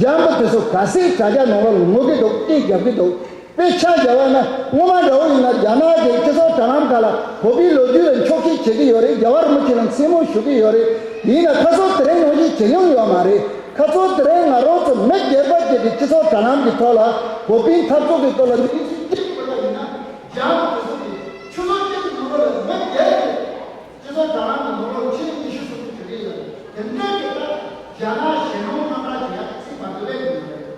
འཇམ་པོ་དེ་ཚོ་ག་ཚད་དྲ་རྒྱ་ནང་ལོགས་ལ་ངོ་གི་འདུག་ཨེ་རྒྱབ་གི་འདུག་དཔེ་ཆ་བཞག་པ་ན། སྔོན་མ་འདྲ་བོ་ཡིན་ན་རྒྱ་ནག་གི་སྤྱི་ཚོགས་དྲ་ལམ་ཁག་ལ་བོད་པའི་ལོ་རྒྱུས་ལ་འཁྱོག་བཤད་བྱེད་ཀྱི་ཡོད་རེད། རྒྱལ་བ་རིན་པོ་ཆེ་ལ་མཚན་སྨོད་ཞུ་གི་ཡོད་རེད། ཡིན་ན་ཁ་སང་དེ་རིང་ནང་བཞིན་བྱེད་མྱོང་ཡོད་མ་རེད། ཁ་སང་དེ་རིང་ང་རང་ཚོ་མི་སྒེར་པ་ཅིག་གི་སྤྱི་ཚོགས་དྲ་ལམ་གྱི་ཐོག་ལ་བོད་པའི་འཐབ་རྩོད་ཀྱི་སྐོར་ལ་གནས་ཚུལ་གཅིག་བཀོད་པ་ཡིན་ན། རྒྱ་ནག་དེ་ཚོ་གི་ཆུ་ཚོད་གཅིག་གི་ནང་ལོགས་ལ་མི་སྒེར་གྱི་སྤྱི་ཚོགས་དྲ་ལམ་གྱི་ནང་ལོགས་ཆེད་ཉི་ཤུ་སོ་བཅུ་བྱེད་ཀྱི་ཡོད་རེད། དེ་འདྲའི་གི་ད་རྒྱ་ནག་གཞན་དབང་དམ་དྲག་བྱེད་ཡག་གི་ཚིག་མ་འདུག་ལས་ཀྱི་ཡོད་རེད།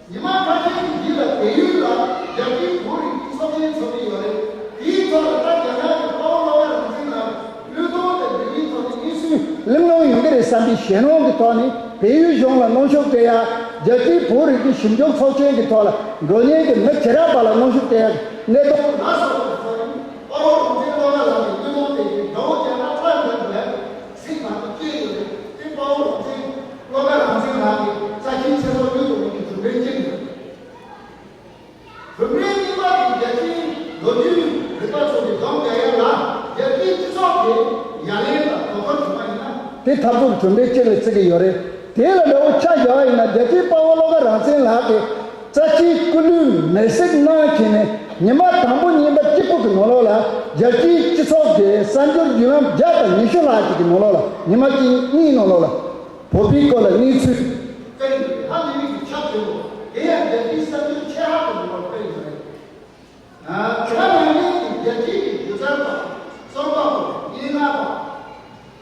ཉི་མ་ཁ་ཤས་ཀྱི་རྗེས་ལ་བལ་ཡུལ་ལ་རྒྱལ་སྤྱིའི་བོད་རིགས་ཚོགས་ཆེན་ཚོགས་ཀྱི་ཡོད་རེད། དེའི་ཐོག་ལ་ད་རྒྱ་ནག་གི་དཔའ་བོ་བློ་དགའ་རང་བཙན་ལགས་བློས་གཏོང་དང་འབྲེལ་བའི་ཐོག་ནས་གནས་ཚུལ་གླེང་སློང་ཡོང་གི་རེད་བསམ་པའི་ཞེད་སྣང་གི་ཐོག་ནས། བལ་ཡུལ་གཞུང་ལ་གནོན་ཤུགས་སྤྲད་ཡ། རྒྱལ་སྤྱིའི་བོད་རིགས་ཀྱི་ཞིབ་འཇུག་ཚོགས་ཆེན་གྱི་ཐོག་ལ་འགྲོ་མཁན་གྱི་མི་བྱེ་བྲག་པ་ལ་གནོན་ཤུགས་སྤྲད་ཡ། གནད་དོན་སྣ་ཚོགས་པ་ཚོ་ནི་དཔའ་བོ་རང་བཙན་བློ་དགའ་ལགས་ཀྱི་བློས་གཏོང་དེ་གིས་དགྲ་བོ་རྒྱ་ནག་ཚར་འདོན་དགོས་ཡ་གི་ཚིག་མ་གཏོགས་སྐྱེས་ཡོད་རེད། དེ་དཔའ་བོ་རང་བཙན་བློ་དགའ་རང་བཙན་ལགས་ཀྱི་རྩ་ཆེའི་ཚེ་སྲོག་བློས་གཏོང་གི་གྲུབ་འབྲས་གཅིག་རེད། གྲུབ་འབྲས་གཉིས་པ་དེ་རྒྱལ་སྤྱིའི་ལོ་རྒྱུས་རིག་པ་ཚོ་གིས་སྡོམ་རྒྱག་ཡ་ལ་རྒྱལ་སྤྱིའི་སྤྱི་ཚོགས་ཀྱི་ཡ་ལན་དང་དོ་ཁུར་བྱུང་བ་ཡིན་ན། དེ་འཐབ་རྩོད་ཀྱི་གྲུབ་འབྲས་གཅིག་ལ་བརྩི་གི་ཡོད་རེད། དེ་ལ་འདྲ་བོ་ཆ་བཞག་པ་ཡིན་ན། རྒྱལ་གཅེས་དཔའ་བོ་བློ་དགའ་རང་བཙན་ལགས་ཀྱིས་རྩ་ཆེའི་སྐུ་ལུས་མེར་སྲེག་གནང་བྱས་ནས་ཉི་མ་དང་པོ་གཉིས་པ་གཅིག་པུ་གི་ནང་ལོགས་ལ་རྒྱལ་སྤྱིའི་སྤྱི་ཚོགས་ཀྱི་གསར་འགྱུར་བརྒྱུད་ལམ་བརྒྱ་དང་ཉི་ཤུ་ལྷག་ཅིག་གི་ནང་ལོགས་ལ། ཉི་མ་གཅིག་གཉིས་ནང་ལོགས་ལ། བོད་པའི་སྐོར་ལ་གནས་ཚུལ། དཔེ་ཡིན། ཧ་ལས་པའི་གི་ཁྱབ་ཆེན་པོ། དེ་ཡང་རྒྱལ་སྤྱིའི་གསར་འགྱུར་ཆེ་ཧ་གི་ནང་ལ་དཔེ་ཡོད་རེད། ཨ། དེ་ག་ནང་བཞིན་གྱི་རྒྱལ་སྤྱིའི་གི་སྒྱུ་རྩལ་པ། རྩོམ་པ་པོ། སྙན་ངག་པ།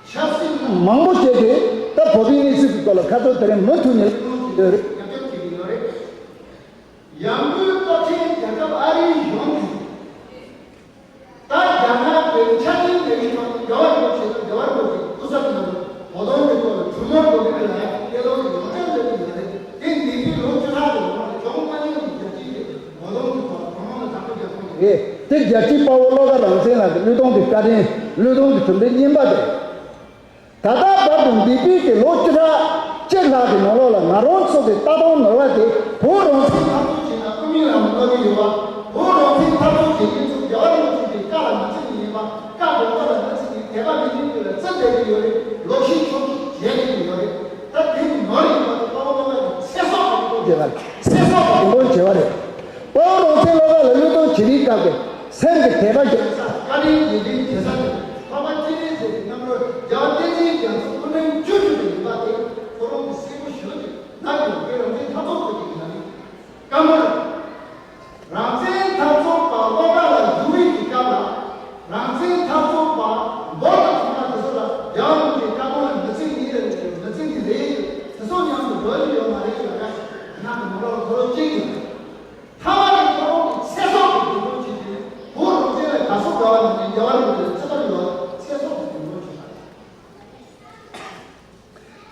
ཆབ་སྲིད་པ། མང་པོ་བྱས་ཏེ་ད་བོད་པའི་གནས་ཚུལ་གྱི་སྐོར་ལ་ཁ་ཚོ་དེ་རིང་མུ་མཐུད་ནས་གླེང་སློང་བྱེད་ཀྱི་ཡོད་རེད། ཉམས་ཞིབ་བྱེད་ཀྱི་ཡོད་རེད། ཡང་སྒོས་སྟོབས་ཆེན་རྒྱལ་ཁབ་ཨ་རིའི་གཞུང་གིས། ད་རྒྱ་ནག་གི་ཆ་རྐྱེན་མེད་པའི་ཐོག་ནས་རྒྱལ་བ་རིན་པོ་ཆེ་དང་རྒྱལ་བ་རིན་པོ་ཆེའི་སྐུ་ཚབ་ནང་བོད་དོན་གྱི་ཐོག་ལ་གྲོས་མོལ་དགོས་ཀྱི་རེད་ལ། སྐད་ལོག་གི་ཡོང་འབྲེལ་འདེབས་ཀྱི་ཡོད་རེད། དེ་འདས་པའི་ལོ་བཅུ་ཕྲག་གི་ནང་ལ་བྱུང་མ་མྱོང་གི་རྒྱལ་སྤྱིའི་གི་བོད་དོན་གྱི་ཐོག་ལ་གང་མང་ལ་དམ་བཅའ་རྒྱག་ཐུབ་ཀྱི་རེད། དེ་རྒྱལ་གཅེས་དཔའ་བོ་བློ་དགའ་རང་བཙན་ལགས་ཀྱི་བློས་གཏོང་གི་བཀའ་དྲིན། བློས་གཏོང་གི་གྲུབ་འབྲས་རྙིང་པ་དེ། ད་ལྟ་བར་དུ་འདས་པའི་གི་ལོ་བཅུ་ཕྲག་གཅིག་ལྷག་གི་ནང་ལོགས་ལ་ང་རང་ཚོ་གི་ལྟ་སྟངས་ནོར་བ་དེ། བོད་རང་བཙན་འཐབ་རྩོད་བྱས་ན་དབུ་མའི་ལམ་བསླབ་ཀྱི་ཡོད་པ། བོད་རང་བཙན་འཐབ་རྩོད་བྱེད་མཁན་ཚོ་རྒྱལ་བ་རིན་པོ་ཆེ་གི་བཀའ་ལ་མི་བརྩི་མཁན་ཡིན་པ། བཀའ་དགོངས་པ་ལ་མི་བརྩི་མཁན། དད་པ་མེད་མཁན་ཚོ་ལ་བརྩི་བསྡད་ཀྱི་ཡོད་རེད། ལོག་ཤེས་ཕྱོགས་ཤེས་བྱེད་ཀྱི་ཡོད་རེད། ད་དེ་ནོར་ཡིན་པ་དེ་དཔའ་བོ་བློ་དགའ་གི་ཚེ་སྲོག་གི་དགོངས་པ་བྱས་པ་རེད། ཚེ་སྲོག་གི་དགོངས་པ་བྱས་པ་རེད། དཔའ་བོ་རང་བཙན་བློ་དགའ་ལ་བློས་གཏོང་བྱེད་པའི་སྐབས་ཀྱི་སེམས་ཀྱི་དད་པ་རྒྱག་ས། བཀའ་དྲིན་རྗེས་དྲན་བྱེད་ས་དེ་འཕགས་པ་སྤྱན་རས་གཟིགས་ཀྱི་རྣམ་རོལ་རྒྱལ་བ་བསྟན་འཛིན་རྒྱ་མཚོ་སྐུ་ཕྲེང་བཅུ་བཞི་པ་ཡིན་པ་དེ་ཁོ་རང་གིས་གསལ་པོ་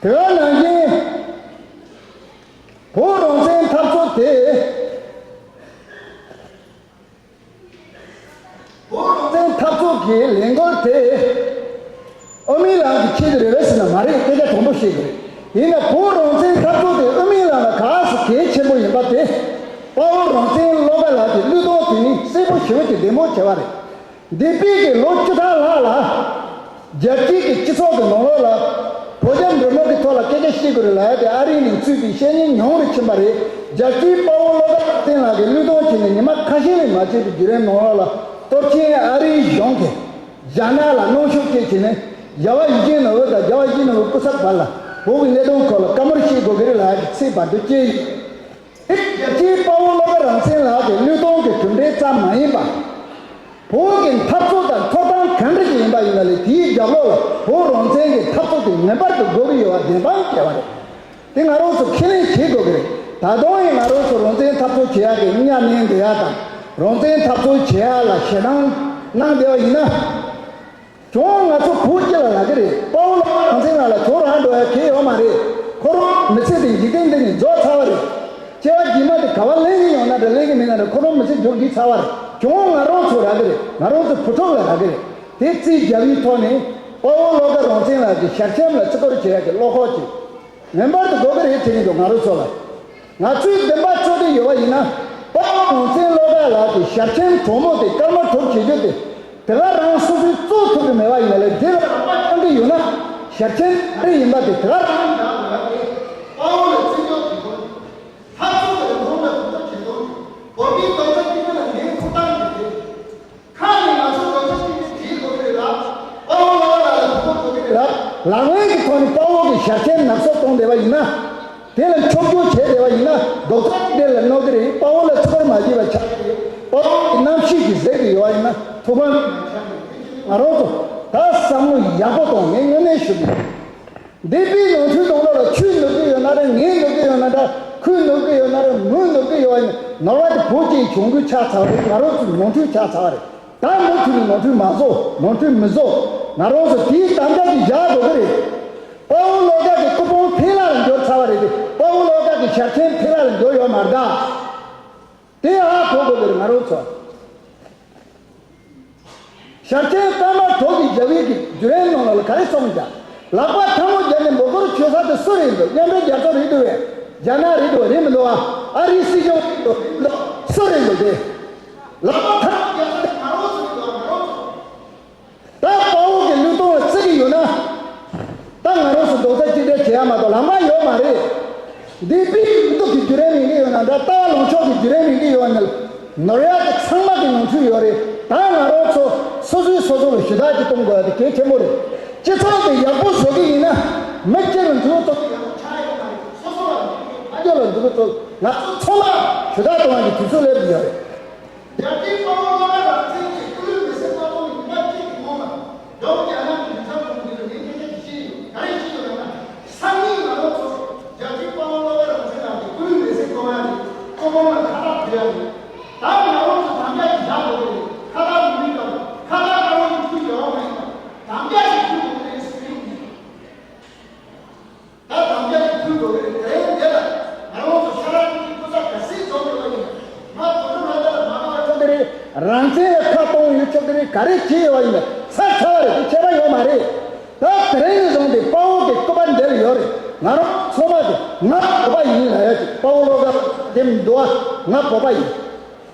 དེ་ག་ནང་བཞིན་བོད་རང་བཙན་འཐབ་རྩོད་དེ། བོད་རང་བཙན་འཐབ་རྩོད་ཀྱི་ལས་འགུལ་དེ་དབུ་མའི་ལམ་གྱི་ཆེད་དུ་རེད་པས་ཟེར་ན་མ་རེད། སྐད་ཆ་དྲང་པོ་བཤད་དགོས་རེད། ཡིན་ན་བོད་རང་བཙན་འཐབ་རྩོད་དེ་དབུ་མའི་ལམ་ལ་ག་ཟེ་གལ་ཆེན་པོ་ཡིན་པ་དེ་དཔའ་བོ་རང་བཙན་བློ་དགའ་ལགས་ཀྱི་བློས་གཏོང་དེ་ནི་གསལ་པོ་ཞེ་པོ་ཅིག་བདེ་མོ་བྱས་པ་རེད། འདས་པའི་གི་ལོ་བཅུ་ཕྲག་ལྷག་ལ། རྒྱལ་སྤྱིའི་གི་སྤྱི་ཚོགས་ཀྱི་ནང་ལོགས་ལ། བོད་རྒྱ་འབྲེལ་མོལ་གྱི་ཐོག་ལ་སྐད་ཆ་བཤད་དགོས་རེད་ལབ་ཡ་དེ་ཨ་རི་ནས་ཚུད་པའི་བཤད་མཁན་ཉུང་རུ་ཕྱིན་པ་རེད། རྒྱལ་སྤྱིའི་དཔའ་བོ་བློ་དགའ་བསྟན་ལགས་ཀྱིས་བློས་གཏོང་བྱས་ནས་ཉི་མ་ཁ་ཤས་ལས་མ་བྱས་པའི་བརྒྱུད་རིམ་ནང་ལོགས་ལ། གཏོར་སྐྱོན་ཨ་རིའི་གཞུང་གིས་རྒྱ་ནག་ལ་གནོན་ཤུགས་སྤྲད་བྱས་ནས། རྒྱལ་བ་ཡིད་བཞིན་ནོར་བུ་དང་རྒྱལ་བ་ཡིད་བཞིན་ནོར་བུའི་སྐུ་ཚབ་བར་ལ་བོད་ཀྱི་གནད་དོན་སྐོར་ལ་བཀའ་མོལ་བྱེད་དགོས་ཀྱི་རེད་ལབ་ཡ་གི་ཚིག་བར་དུ་བསྐྱལ་ཡོད། དེ་རྒྱལ་སྤྱིའི་དཔའ་བོ་བློ་དགའ་རང་བཙན་ལགས་ཀྱི་བློས་གཏོང་གི་གྲུབ་འབྲས་ཙམ་མ་ཡིན་པར། བོད་ཀྱི་འཐབ་རྩོད་དང་ཐོབ་ཐང་གང་འདྲ་ཞིག་ཡིན་པ་ཡིན་ན་ལས་དེའི་རྒྱབ་ལོགས་ལ་བོད་རང་བཙན་གྱི་འཐབ་རྩོད་དེ་ངེས་པར་དུ་དགོས་ཀྱི་ཡོད་པ་བདེན་དཔང་བྱས་པ་རེད། དེ་ང་རང་ཚོ་ཁས་ལེན་བྱེད་དགོས་ཀྱི་རེད། ད་དུང་ཡང་ང་རང་ཚོ་རང་བཙན་འཐབ་རྩོད་བྱེད་ཡག་གི་གཉའ་གནོན་བསྡད་ཡག་དང་རང་བཙན་འཐབ་རྩོད་བྱེད་ཡག་ལ་ཞེད་སྣང་གནང་བསྡད་པ་ཡིན་ན། གྱོང་ང་ཚོ་བོད་སྤྱི་ལ་ལབ་ཀྱི་རེད། དཔའ་བོ་བློ་དགའ་རང་བཙན་ལགས་ལ་གྱོང་རག་འགྲོ་ཡ་གང་ཡོད་མ་རེད། ཁོ་རང་མི་ཚེ་འདི་འཇིག་རྟེན་འདི་ནས་རྫོགས་ཚར་བ་རེད། སྐྱེ་བ་རྗེས་མ་དེ་ག་པར་ལེན་གྱི་ཡོང་ན་འདྲ་ལེན་གྱི་མེད་ན་འདྲ་ཁོ་རང་མི་ཚེ་འགྲོ་འགྲིག་ཚར་བ་རེད། གྱོང་ང་རང་ཚོ་རག་གི་རེད། ང་རང་ཚོ་བུ་ཕྲུག་ལ་རག་གི་རེད། དེ་རྩིས་རྒྱག་པའི་ཐོག་ནས་དཔའ་བོ་བློ་དགའ་རང་བཙན་ལགས་ཀྱི་ཞལ་ཆེམས་ལ་བརྩི་བཀུར་བྱེད་ཡ་གི་བློ་ཁོག་ཅིག་ངེས་པར་དུ་དགོས་ཀྱི་རེད་དྲན་གྱི་འདུག་ང་རང་ཚོ་ལ། ང་ཚོས་བདེན་པ་རྩོད་ཀྱི་ཡོད་པ་ཡིན་ན། དཔའ་བོ་རང་བཙན་བློ་དགའ་ལགས་ཀྱི་ཞལ་ཆེམས་དྲང་མོ་དེ་སྐར་མ་དྲུག་བྱེད་རྒྱུ་དེ། དེ་ག་རང་སོ་སོས་རྩོད་ཐུབ་ཀྱི་མེད་པ་ཡིན་ན་ལས་དེ་ལ་རག་པ་འཆང་གི་ཡོད་ན། ཞལ་ཆེམས་ག་རེ་ཡིན་པ་དེ་དེ་ག་རང་ཡིན་ན་དཔའ་བོ་ལ་བརྩི་འཇོག་བྱེད་དགོས། འཐབ་རྩོད་ཀྱི་རིན་གོང་ལ་གོང་ཐུབ་བྱེད་དགོས། བོད་མིའི་རྡོག་རྩ་གཅིག་སྒྲིལ་ལ་ངས་ཐུགས་དམ་བྱེད་དགོས། ཁ་ནས་ང་ཚོ་རྡོག་རྩ་གཅིག་སྒྲིལ་བྱེད་དགོས་ཀྱི་རེད་ལ། དཔའ་བོ་བློ་དགའ་ལགས་ལ་ཐུགས་ཁུར་དགོས་ཀྱི་རེད་ལ། ལག་ལེན་གྱི་ཐོག་ནས་དཔའ་བོ་གི་ཞལ་ཆེམས་ནག་སོག་གཏོང་བསྡད་པ་ཡིན་ན། དེ་ལ་འཕྱོག་རྒྱུ་བྱས་བསྡད་པ་ཡིན་ན་རྡོག་རྩ་གཅིག་སྒྲིལ་ལ་གནོད་ཀྱི་རེད། དཔའ་བོ་ལ་ཚུར་མ་བྱེད་པ་ཆགས་ཀྱི་རེད། དཔའ་བོ་གི་རྣམ་ཤེས་ཀྱིས་བཟོས་ཀྱི་ཡོད་པ་ཡིན་ན་ཐུགས་ཕམ་ང་རང་ཚོ་ད་བསམ་བློ་ཡག་པོ་གཏོང་ངས་དངོས་གནས་ཞུ་གི་ཡོད། འདས་པའི་ནོར་འཁྲུལ་དང་ལོག་ལ་ཁྱོད་ནོར་གི་ཡོད་ན་ར་ངས་ནོར་གི་ཡོད་ན་འདྲ། ཁོས་ནོར་གི་ཡོད་ན་ར་ངོས་ནོར་གི་ཡོད་པ་ཡིན་ན་ནོར་བ་དེ་བོད་ཀྱི་གྱོང་གུད་ཆགས་ཚར་བ་རེད། ང་རང་ཚོའི་ནོར་འཁྲུལ་ཆགས་ཚར་བ་རེད། ད་མུ་མཐུད་ནས་ནོར་འཁྲུལ་མ་བཟོ། ནོར་འཁྲུལ་མི་བཟོ། ང་རང་ཚོ་དེའི་དམ་བཅའ་དེ་བཞག་དགོས་ཀྱི་རེད། དཔའ་བོ་བློ་དགའ་གི་སྐུ་ཕུང་འཕྲིན་ལས་ལ་འབྱོར་ཚར་བ་རེད་དེ། དཔའ་བོ་བློ་དགའ་གི་ཞལ་ཆེམས་འཕྲིན་ལས་ལ་འབྱོར་ཡོད་མ་རེད་ད། དེ་ཧ་གོ་དགོས་ཀྱི་རེད་ང་རང་ཚོ། ཞལ་ཆེམས་པད་མ་གྲོགས་ཀྱིས་རྒྱལ་བའི་གི་བརྒྱུད་རིམ་ནང་ལ་ག་རེ་གསུངས་ཀྱང་། ལག་པ་ཐལ་མོ་སྦྱར་ནས་མགོ་སྐོར་བྱེད་ས་དེ་སུ་རེད་འདུག་མཉམ་འབྲེལ་རྒྱལ་ཚོགས་རེད་འདུག་བས། རྒྱ་ནག་རེད་འདུག་བ། རེད་མི་འདུག་བ། ཨ་རིའི་སྲིད་གཞུང་རེད་འདུག་རེད་མི་འདུག་སུ་རེད་འདུག་དེ། ལག་པ་ཐལ་མོ་སྦྱར་ས་དེ་ང་རང་ཚོ་རེད་འདུག་ང་རང་ཚོ། ད་དཔའ་བོ་གི་བློས་གཏོང་ལ་བརྩི་གི་ཡོད་ན། ད་ང་རང་ཚོ་རྡོག་རྩ་གཅིག་སྒྲིལ་བྱེད་ཡ་མ་གཏོགས་ལམ་ཁ་ཡོད་མ་རེད། འདས་པའི་འདུག་གི་བརྒྱུད་རིམ་ཡིན་གི་ཡོད་ན་འདྲ། ལྟ་བ་ལངས་ཕྱོགས་ཀྱི་བརྒྱུད་རིམ་ཡིན་གི་ཡོད་ན། ནོར་ཡ་དེ་ཚང་མ་གི་ནོར་འཁྲུལ་ཡོད་རེད། ད་ང་རང་ཚོ་སོ་སོས་སོ་སོ་ལ་ཞུ་དག་ཅིག་གཏོང་དགོས་ཡ་དེ་གལ་ཆེན་པོ་རེད། སྤྱི་ཚོགས་དེ་ཡག་པོ་བཟོ་གི་ཡིན་ན། མི་སྤྱི་ལ་འཛུགས་གཏོང་ཡག་པོ་ཆགས་ཡོད་མ་རེད། སོ་སོ་ལ་འཛུགས་གཏོང་ཕ་ཇོ་ལ་འཛུགས་གཏོང་ང་ཚོ་ཚང་མ་ཞུ་དག་གཏོང་ཡ་གི་དུས་ཚོད་སླེབས་ཡོད་རེད། རྒྱལ་སྤྱིའི་དཔའ་བོ་བློ་དགའ་རང་བཙན་གྱི་སྐུ་ལུས་མེ་སྲེག་གཏོང་མཁན་ཉི་མ་གཅིག་གི་སྔོན་ལ། འགྲོ་བོ་རྒྱ་ནག་གི་མི་ཚང་གོང་འདི་ལ་ངས་སྐད་ཆ་ཞིག་བཤད་ཡོད། ག་རེ་བཤད་ཡོད་ལབ་ན། སང་ཉིན་ང་རང་ཚོ་རྒྱལ་སྤྱིའི་དཔའ་བོ་བློ་དགའ་རང་བཙན་ལགས་ཀྱི་སྐུ་ལུས་མེ་སྲེག་གཏོང་ཡ་རེད། སྐུ་ཕུང་ལ་ཁ་བཏགས་བྲིས་ཡ་རེད། ད་ང་རང་ཚོ་དམ་བཅའ་ཞིག་བཞག་དགོས་རེད། ཁ་བཏགས་མི་དགོས། ཁ་བཏགས་དཀར་པོ་ཞིག་ཕུལ་ཡོད་མ་ཡིན་པ། དམ་བཅའ་ཞིག་ཕུལ་དགོས་རེད་ཟེར་གྱི་ཡིན། ད་དམ་བཅའ་ཞིག་ཕུལ་དགོས་ཀྱི་རེད། དེ་རིང་འདི་ལ་ང་རང་ཚོ་ཤ་ར་ཀི་ཀི་སྐུ་ཚབ་ག་ཚོད་འཛོམས་ཡོད་པ་ཡིན་ན། ང་དོ་དམ་ལྷན་ཁང་ལ་མ་དགའ་བ་ཆོག་གི་རེད། རང་བཙན་ལ་ཁ་གཏོང་ཡོད་ཆོག་གི་རེད། ག་རེ་བྱས་ཡོད་པ་ཡིན་ན་ཚར་ཚར་བ་རེད། དེ་ཁྱད་པར་ཡོད་མ་རེད། ད་དེ་རིང་ནས་བཟུང་སྟེ་དཔའ་བོ་གི་སྐུ་པར་འདིར་ཡོད་རེད། ང་རང་ཚང་མ་གི་ང་བོད་པ་ཡིན་ལབ་ཡ་ཅིག་དཔའ་བོ་བློ་དགའ་དེ་མི་འདུག་ཨ། ང་བོད་པ་ཡིན།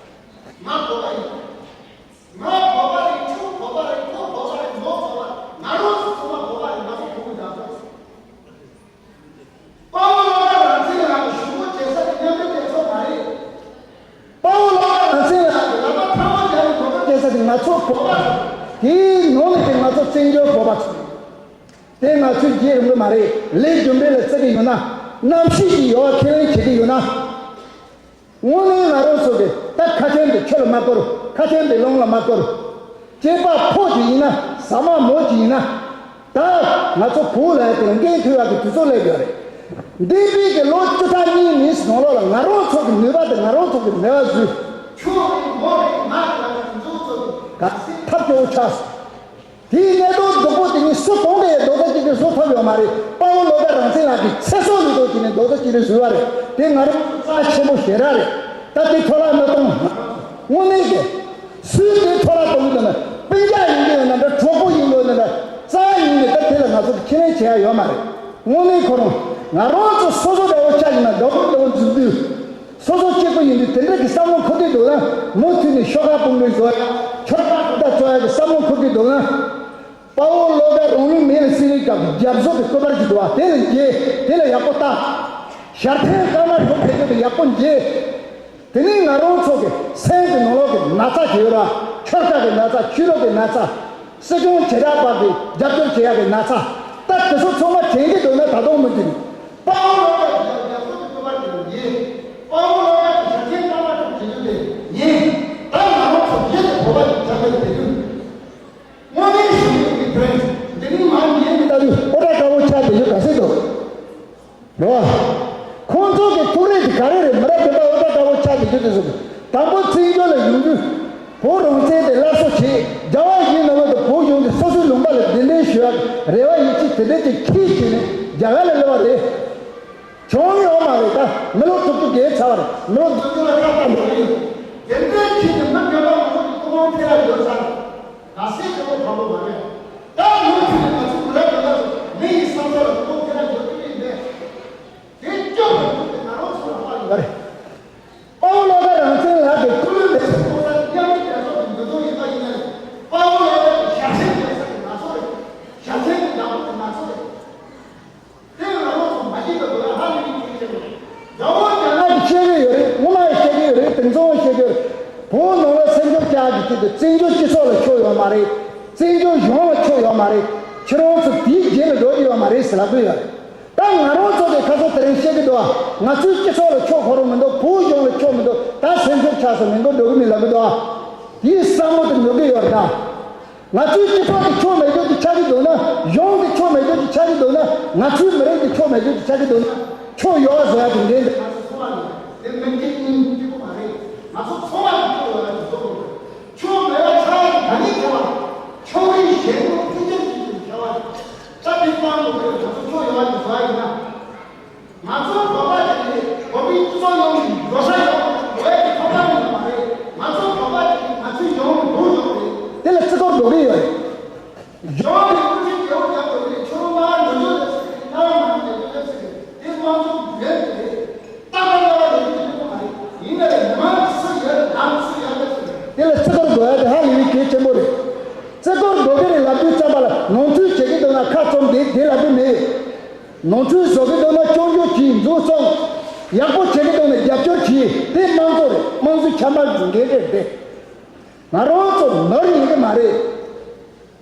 ང་བོད་པ་ཡིན། ང་བོད་པ་རེད། ཁྱོད་བོད་པ་རེད། ཁོ་བོད་པ་རེད། ང་བོད་པ། ང་རང་ཚོ་ཚང་མ་བོད་པ་རེད། ང་ཚོ་བོད་མི་རང་ཚོ། དཔའ་བོ་བློ་དགའ་རང་བཙན་ལགས་ཀྱི་ཞུ་སྒོ་བྱེད་ས་དེ་མཉམ་འབྲེལ་རྒྱལ་ཚོགས་མ་རེད། དཔའ་བོ་བློ་དགའ་རང་བཙན་ལགས་ཀྱི་ལག་པ་ཐལ་མོ་སྦྱར་ནས་ངོ་རྒོལ་བྱེད་ས་དེ་ང་ཚོ་བོད་པ་རེད། དེའི་ནང་ནས་དེ་ང་ཚོ་བཙན་བྱོལ་བོད་པ་ཚོ་རེད། དེ་ང་ཚོས་བརྗེད་རུང་གི་མ་རེད། ལས་རྒྱུ་འབྲས་ལ་བརྩི་གི་ཡོད་ན། རྣམ་ཤེས་ཀྱི་ཡོད་པ་ཁས་ལེན་བྱེད་ཀྱི་ཡོད་ན། དངོས་གནས་ང་རང་ཚོ་གིས་ད་ཁ་ཆེམས་དེ་ཆུ་ལ་མ་བསྐོར། ཁ་ཆེམས་དེ་རླུང་ལ་མ་བསྐོར། སྐྱེས་པ་ཕོ་ཅིག་ཡིན་ན། ཟ་མ་མོ་ཅིག་ཡིན་ན། ད་ང་ཚོ་བོད་ལ་དེ་འགན་འཁུར་བ་གི་དུས་ཚོད་སླེབས་ཡོད་རེད། འདས་པའི་གི་ལོ་བཅུ་ཕྲག་གཉིས་ནང་ལོགས་ལ་ང་རང་ཚོ་གི་ནུས་པ་དེ་ང་རང་ཚོ་གི་མེད་པ་བཟོས། ཁྱོད་རེད་མོ་རེད་ང་རེད་ལབ་ནས་འཛུགས་ཚོ་གི་ག་ཚད་ཐབས་སྐྱོ་བོ་ཆགས་སོང་། དེའི་གནད་དོན་སྡུག་པོ་དེ་ནི་སུ་གང་གིས་རྡོག་རྩ་གཅིག་སྒྲིལ་བཟོ་ཐུབ་ཡོད་མ་རེད། དཔའ་བོ་བློ་དགའ་རང་བཙན་ལགས་ཀྱི་ཚེ་སྲོག་ལུས་དོན་དེ་ནི་རྡོག་རྩ་གཅིག་སྒྲིལ་བཟོས་པ་རེད། དེ་ང་རང་ཚོ་རྩ་ཆེན་པོ་ཞེ་དྲག་རེད། ད་དེ་འཕྲོ་བརླག་མི་གཏོང་། དངོས་གནས་ཀྱི་སུས་དེ་འཕྲོ་བརླག་གཏོང་གི་འདུག་ན། སྤུན་ཀྱག་ཡིན་གྱི་ཡོད་ན་འདྲ། གྲོགས་པོ་ཡིན་གྱི་ཡོད་ན་འདྲ། རྩ་ཡིན་ནས་ད་དེ་ལ་ང་ཚོ་ཁས་ལེན་བྱེད་ཡ་ཡོད་མ་རེད། དངོས་གནས་ཁོ་རང་ང་རང་ཚོ་སོ་སོ་འདྲ་བོ་ཆགས་ཡིན་ན། འདྲ་བོ་འདྲ་བོ་འཛུལ་དུས། སོ་སོ་གཅིག་པུ་ཡིན་དུས་དེ་འདྲ་གི་བསམ་བློ་འཁོར་གྱི་འདུག་ན། མུ་མཐུད་ནས་ཤོག་ཁག་སྤུ་འགྲོས་བཟོ་ཡ། ཆོལ་ཁ་གྲུབ་མཐའ་བཟོ་ཡ་གི་བསམ་བློ་འཁོར་གྱི་འདུག་ན། དཔའ་བོ་བློ་དགའ་རང་ལུས་མེ་ལ་བསྲེགས་པའི་སྐབས་ཀྱི་རྒྱབ་བཟོ་གི་སྐུ་པར་ཞིག་འདུག་བ། དེ་ལ་མཇལ། དེ་ལ་ཡག་པོ་ལྟ། ཞར་འཐེན་སྐར་མ་དྲུག་ཕེབས་རྒྱུ་དེ་ཡག་པོ་མཇལ། དེ་ནས་ང་རང་ཚོ་གི་སེམས་ཀྱི་ནང་ལོགས་ཀྱི་ན་ཚ་ཞིག་ཡོད་ར། ཆོལ་ཁ་གི་ན་ཚ། ཆོས་ལུགས་ཀྱི་ན་ཚ། སྲིད་སྐྱོང་བྱེ་བྲག་པ་གི་རྒྱབ་སྐྱོར་བྱེད་ཡག་གི་ན་ཚ། ད་དེ་ཚོ་ཚང་མ་དྲན་གྱི་འདུག་ན། ད་དུང་མུ་མཐུད་ནས་དཔའ་བོ་བློ་དགའ་གི་རྒྱབ་སྐྱོར་གྱི་སྐུ་པར་དེ་ཡིན། དཔའ་བོ་བློ་དགའ་གི་ཞབས་ཕྱི་ཀརྨ་གྲུབ་བྱེད་རྒྱུ་དེ་ཡིན། ད་ང་རང་ཚོ་ཡུལ་དེ་བོད་པ་ཞིག་ཆགས་ཡོད་དེ་དུས། དངོས་གནས་ཞུ་ཡོད་ཀྱི་དོན། འདི་ནི་མ་ཉན་མི་ལྟ་དུས་ཨོ་ཏྲ་དཀར་པོ་ཆགས་བསྡད་རྒྱུ་ག་ཚོད་འདུག་རེད་བ། ཁོང་ཚོ་གི་ཐུགས་རེ་དེ་ག་རེ་རེད། མི་རབས་རྒན་པ་ཨོ་ཏྲ་དཀར་པོ་ཆགས་བསྡད་རྒྱུ་དེ་ཚོ་གི། དང་པོ་བཙན་བྱོལ་ལ་ཡོང་དུས་བོད་རང་བཙན་དེ་སླར་གསོ་བྱེད། རྒྱལ་བ་ཡིད་བཞིན་ནོར་བུ་དང་བོད་གཞུང་གི་སོ་སོའི་ལུང་པ་ལ་གདན་འདྲེན་ཞུ་ཡག་རེ་བ་ཡིད་ཆེས་དེ་འདྲ་ཅིག་འཁྱེར་བྱས་ནས་རྒྱ་གར་ལ་སླེབས་པ་རེད། བྱུང་ཡོད་མ་རེད། ད་མི་ལོ་དྲུག་ཅུ་བརྒལ་ཚར་བ་རེད། མི་ལོ་བདུན་ཅུ་ལ་ཁ་བཏང་འགྲོ་གི་ཡོད། དེ་འདྲའི་ཆེད་དུ་མི་རྒན་པ་མང་པོ་ཀུན་སློང་འཕེལ་ཡ་ཡོད་ས་རེད། ད་སེ་སྐྱོ་པོ་དྲག་པོ་མ་རེད། ད་མུ་མཐུད་ནས་ང་ཚོ་མི་རབས་འདི་དག་ཚོ་མི་ཡི་བསམ་བློ་ལ་ཀུན་སློང་འཕེལ་ཡ་ཡོད་ཀྱི་རེད། དེ་སྐྱོ་བ་ཡོད་པའི་ང་རང་ཚོ་ལ་ཕར་ཡོད་རེད། དཔའ་བོ་བློ་དགའ་རང་བཙན་ལགས་ཀྱི་སྐུ་ལུས་མེ་སྲེག་གཏོང་ས་མཉམ་མེད་རྒྱལ་ཚོགས་ཀྱི་འདུ་འཛོམས་ཡིན་པ་ཡིན་ན། དཔའ་བོ་བློ་དགའ་གི་ཞབས་ཕྱི་ཡོད་ས་དེ་ང་ཚོ་རེད། ཞབས་ཕྱི་གི་བདག་པོ་དེ་ང་ཚོ་རེད། དེ་ང་རང་ཚོ་མ་བྱེད་པ་དགོས་ན་ཧ་ལས་པའི་གྲོས་བྱེད་དགོས། རྒྱ་བོད་རྒྱ་ནག་གིས་བཤད་ཀྱི་ཡོད་རེད། སྔོན་མ་ཡང་བཤད་ཀྱི་ཡོད་རེད། དེང་སང་ཡང་བཤད་ཀྱི་ཡོད་རེད། བོད་ནང་ལ་སེམས་ཤུགས་བཅག་གི་ཆེད་དུ་བཙན་བྱོལ་སྤྱི་ཚོགས་ལ་ཕྱོགས་ཡོད་མ་རེད། བཙན་བྱོལ་གཞུང་ལ་ཕྱོགས་ཡོད་མ་རེད། ཁྱེད་རང་ཚོ་དེའི་རྗེས་ལ་འགྲོ་རྒྱུ་ཡོད་མ་རེད་ཟེར་ལབ་ཀྱི་ཡོད་རེད། ད་ང་རང་ཚོ་གི་ཁ་སང་དེ་རིང་བཤད་ཀྱི་འདུག་ཨ། ང་ཚོའི་སྤྱི་ཚོགས་ལ་ཕྱོགས་ཁོ་རང་མི་འདུག་བོད་གཞུང་ལ་ཕྱོགས་མི་འདུག་ད་སེམས་ཤུགས་ཆག་སོང་། མི་འགོ་འགྲོ་གི་མིན་ལབ་ཀྱི་འདུག་ཨ། དེའི་བསམ་བློ་དེ་ཉོ་གི་ཡོད་རེད་ད། ང་ཚོའི་སྤྱི་ཚོགས་ཀྱི་ཕྱོགས་མེད་རྒྱུ་དེ་ཆགས་ཀྱི་འདུག་ན། གཞུང་གི་ཕྱོགས་མེད་རྒྱུ་དེ་ཆགས་ཀྱི་འདུག་ན། ང་ཚོའི་མི་རིགས་ཀྱི་ཕྱོགས་མེད་རྒྱུ་དེ་ཆགས་ཀྱི་འདུག་ན། ཕྱོགས་ཡོད་པ་བཟོ་ཡ་དེ་འདྲའི་འདི་ང་ཚོ་ཚང་མ་ལ་དེ་མི་འགྲིག་ཡིན་གཅིག་པོ་མ་རེད། ང་ཚོ་ཚང་མ་གི་ཕྱོགས་ཡོད་པ་དེ་བཟོ་དགོས་རེད། ཕྱོགས་མེད་པ་ཆགས་ཡ་དེ་ག་ནས་བྱས་པ། ཕྱོགས་རིས་གཞན་དག་འཕེལ་རྒྱས་ཀྱི་ཆེད་དུ་བྱ་བ་རེད། ད་དེ་སྤང་དགོས་རེད། ང་ཚོ་ཕྱོགས་ཡོད་པ་དེ་བཟོ་ཡ་ཡིན་ན། ང་ཚོ་བོད་པ་དེ་ནི་བོད་པའི་སྤྱི་ཚོགས་ཡོངས་ཀྱི་འགྲོ་ས་ཡོད་འགྲོ་ཡ་གི་ཐོབ་ཐང་ཡོད་མ་རེད། ང་ཚོ་བོད་པ་དེ་ནི་ང་ཚོའི་གཞུང་གི་བོད་གཞུང་རེད། དེ་ལ་བརྩི་བཀུར་དགོས་ཀྱི་ཡོད་རེད། གཞུང་གི་དབུ་ཁྲིད་རྒྱལ་པོ་རྒྱབ་དགོས་ཀྱི་རེད། ཁྱོད་རང་མ་འགྲོ་རྒྱུ་ལས་ཟེར་གི་རེད། ང་རང་མ་འགྲོ་རྒྱུ་ལས་ཟེར་གི་རེད། དེ་དམངས་གཙོ་གི་ཡོད་ཀྱི་རེད། ད་ལྟ་ལྟ་བ་ཡོད་ཀྱི་རེད་མ་རེད། ཡིན་ན་རེད། མི་མང་གི་སུ་ཡོད་རེད། ནང་སུ་ཡོད་རེད་ཟེར་གི་རེད། དེ་ལ་བརྩི་བཀུར་དགོས་ཡ་དེ་ཧ་ལས་པའི་གལ་ཆེན་པོ་རེད། བརྩི་བཀུར་དགོས་ཀྱི་རེད་ལབ་དུས་ཙམ་པ་ལ་ནོར་འཁྲུལ་བྱེད་ཀྱི་འདུག་ན་ཁ་བཙུམ་བསྡད་བསྡད་ལབ་ཀྱི་མེད། ནོར་འཁྲུལ་བཟོ་གི་འདུག་ན་སྐྱོན་བརྗོད་གྱིས་འཛུགས་སོང་། ཡག་པོ་བྱེད་ཀྱི་འདུག་ན་རྒྱབ་སྐྱོར་གྱིས། དེ་དམངས་གཙོ་རེད། དམངས་གཙོའི་ཁྱབ་མ་འགན་རེད་དེ། ང་རང་ཚོ་ནོར་ཡིན་གྱི་མ་རེད།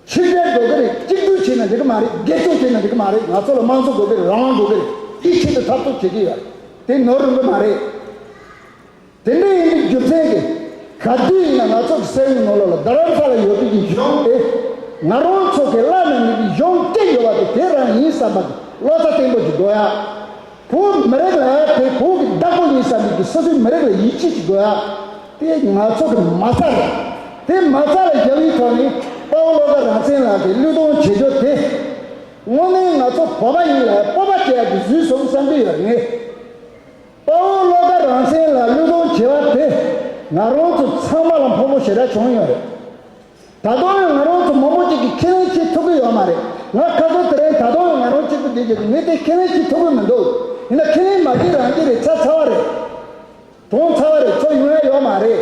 ཕྱིར་འཐེན་དགོས་ཀྱི་རེད། གཅིག་སྡུད་བྱས་ན་འགྲིག་གི་མ་རེད། སྒེར་གཅོད་བྱས་ན་འགྲིག་གི་མ་རེད། ང་ཚོ་ལ་དམངས་གཙོ་དགོས་ཀྱི་རེད། རང་དབང་དགོས་ཀྱི་རེད། དེའི་ཆེད་དུ་འཐབ་རྩོད་བྱེད་ཀྱི་ཡོད་རེད། དེ་ནོར་རུང་གི་མ་རེད། དེ་འདྲ་ཡིན་པའི་རྒྱུ་མཚན་གྱིས་ག་དུས་ཡིན་ན་ང་ཚོ་གི་སེམས་ནང་ལོགས་ལ་རྡ་རམ་ས་ལ་ཡོད་པའི་གི་གཞུང་དེ་ང་རང་ཚོ་གི་བླ་ན་མེད་པའི་གཞུང་སྐྱེས་ཡོད་པ་དེ་དེ་རང་ཡིན་བསམ་པ་གི་བློ་རྩ་བརྟན་པོ་ཞིག་དགོས་ཡ། བོད་མི་རིགས་ལ་དེ་བོད་ཀྱི་བདག་པོ་ཡིན་བསམ་པའི་གི་སོ་སོའི་མི་རིགས་ལ་ཡིད་ཆེས་ཤིག་དགོས་ཡ། དེ་ང་ཚོ་གི་མ་རྩ་རེད། དེ་མ་རྩ་ལ་བཞག་པའི་ཐོག་ནས་དཔའ་བོ་བློ་དགའ་རང་བཙན་ལགས་ཀྱི་བློས་གཏོང་བྱེད་རྒྱུ་དེ་དངོས་གནས་ང་ཚོ་བོད་པ་ཡིན་ལ་སྤོབས་པ་སྐྱེ་ཡ་གི་བཟོས་སོང་བསམ་གྱི་ཡོད། ངས་དཔའ་བོ་བློ་དགའ་རང་བཙན་ལགས་བློས་གཏོང་བྱས་པ་དེ་ང་རང་ཚོ་ཚང་མ་ལ་ཕོག་ཐུག་ཞེ་དྲག་བྱུང་ཡོད་རེད། ད་དུང་ཡང་ང་རང་ཚོ་མང་པོ་ཅིག་གིས་ཁས་ལེན་བྱེད་ཐུབ་ཀྱི་ཡོད་མ་རེད། ང་ཁ་སང་དེ་རིང་ད་དུང་ཡང་ང་རང་གཅིག་པུ་བསྡད་ཀྱི་འདུག་ངས་དེ་ཁས་ལེན་བྱེད་ཐུབ་ཀྱི་མི་འདུག་ཡིན་ན་ཁས་ལེན་མ་བྱེད་རང་བྱེད་རེད། ཚར་ཚར་བ་རེད། གྲོངས་ཚར་བ་རེད། ཚུར་ཡོང་ཡ་ཡོད་མ་རེད།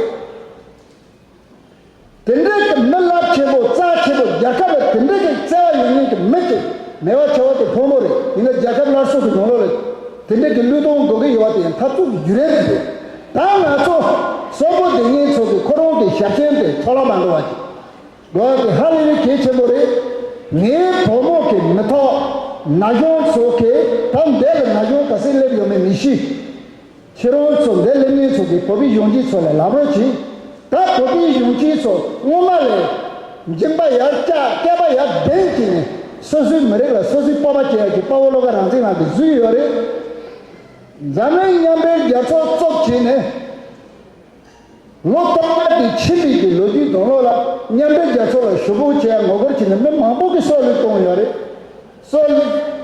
དེ་འདྲའི་གི་མི་རླབས་ཆེན་པོ་རྩ་ཆེན་པོ་རྒྱལ་ཁབ་ལ་དེ་འདྲའི་གི་བརྩེ་བ་ཡོད་མཁན་གྱི་མི་ཅིག་མེད་པ་ཆགས་པ་དེ་ཕོ་མོ་རེད། ཡིན་ན་རྒྱལ་ཁབ་སླར་གསོ་གི་ནང་ལོགས་ལ་དེ་འདྲའི་གི་བློས་གཏོང་དགོས་ཀྱི་ཡོད་པ་དེ་ཡང་འཐབ་རྩོད་ཀྱི་རྒྱུ་རེད་ཟེར། ད་ང་ཚོ་གསོན་པོ་སྡོད་མཁན་ཚོ་གི་ཁོ་རང་གི་ཞབས་ཞུ་དེ་འཕྲོ་བརླག་མ་འགྲོ་བ་ཅིག་དགོས་པ་དེ་ཧ་ལས་པའི་གལ་ཆེན་པོ་རེད། ངའི་བུ་མོ་གི་མི་ཐོག་ན་གཞོན་ཚོ་གི་ད་འདི་ལ་ན་གཞོན་ག་ཚོད་སླེབས་ཡོད་མེད་མི་ཤེས། ཁྱེད་རང་ཚོ་འདིར་སླེབས་མཁན་ཚོ་གིས་བོད་པའི་གཞོན་སྐྱེས་ཚོ་ལ་ལབ་རོགས་གྱིས། ད་བོད་པའི་གཞོན་སྐྱེས་ཚོ་སྔོན་མ་ལས་སྦྱིན་པ་ཡར་བཀྱག་སྐྱེས་པ་ཡར་ལྡན་གྱིས་ནས་སོ་སོའི་མི་རིགས་ལ་སོ་སོའི་སྤོབས་པ་སྐྱེ་ཡག་གི་དཔའ་བོ་བློ་དགའ་རང་བཙན་ལགས་ཀྱིས་བཟོས་ཡོད་རེད། འཛམ་གླིང་མཉམ་འབྲེལ་རྒྱལ་ཚོགས་གཙོ་བྱས་ནས། ལོ་སྟོང་ཕྲག་གི་ཕྱིན་པའི་གི་ལོ་རྒྱུས་ནང་ལོགས་ལ་མཉམ་འབྲེལ་རྒྱལ་ཚོགས་ལ་ཞུ་སྤོང་བྱས་ཡ་ངོ་རྒོལ་བྱས་ནས་མི་མང་པོ་གི་སྲོག་བློས་གཏོང་ཡོད་རེད། སྲོག་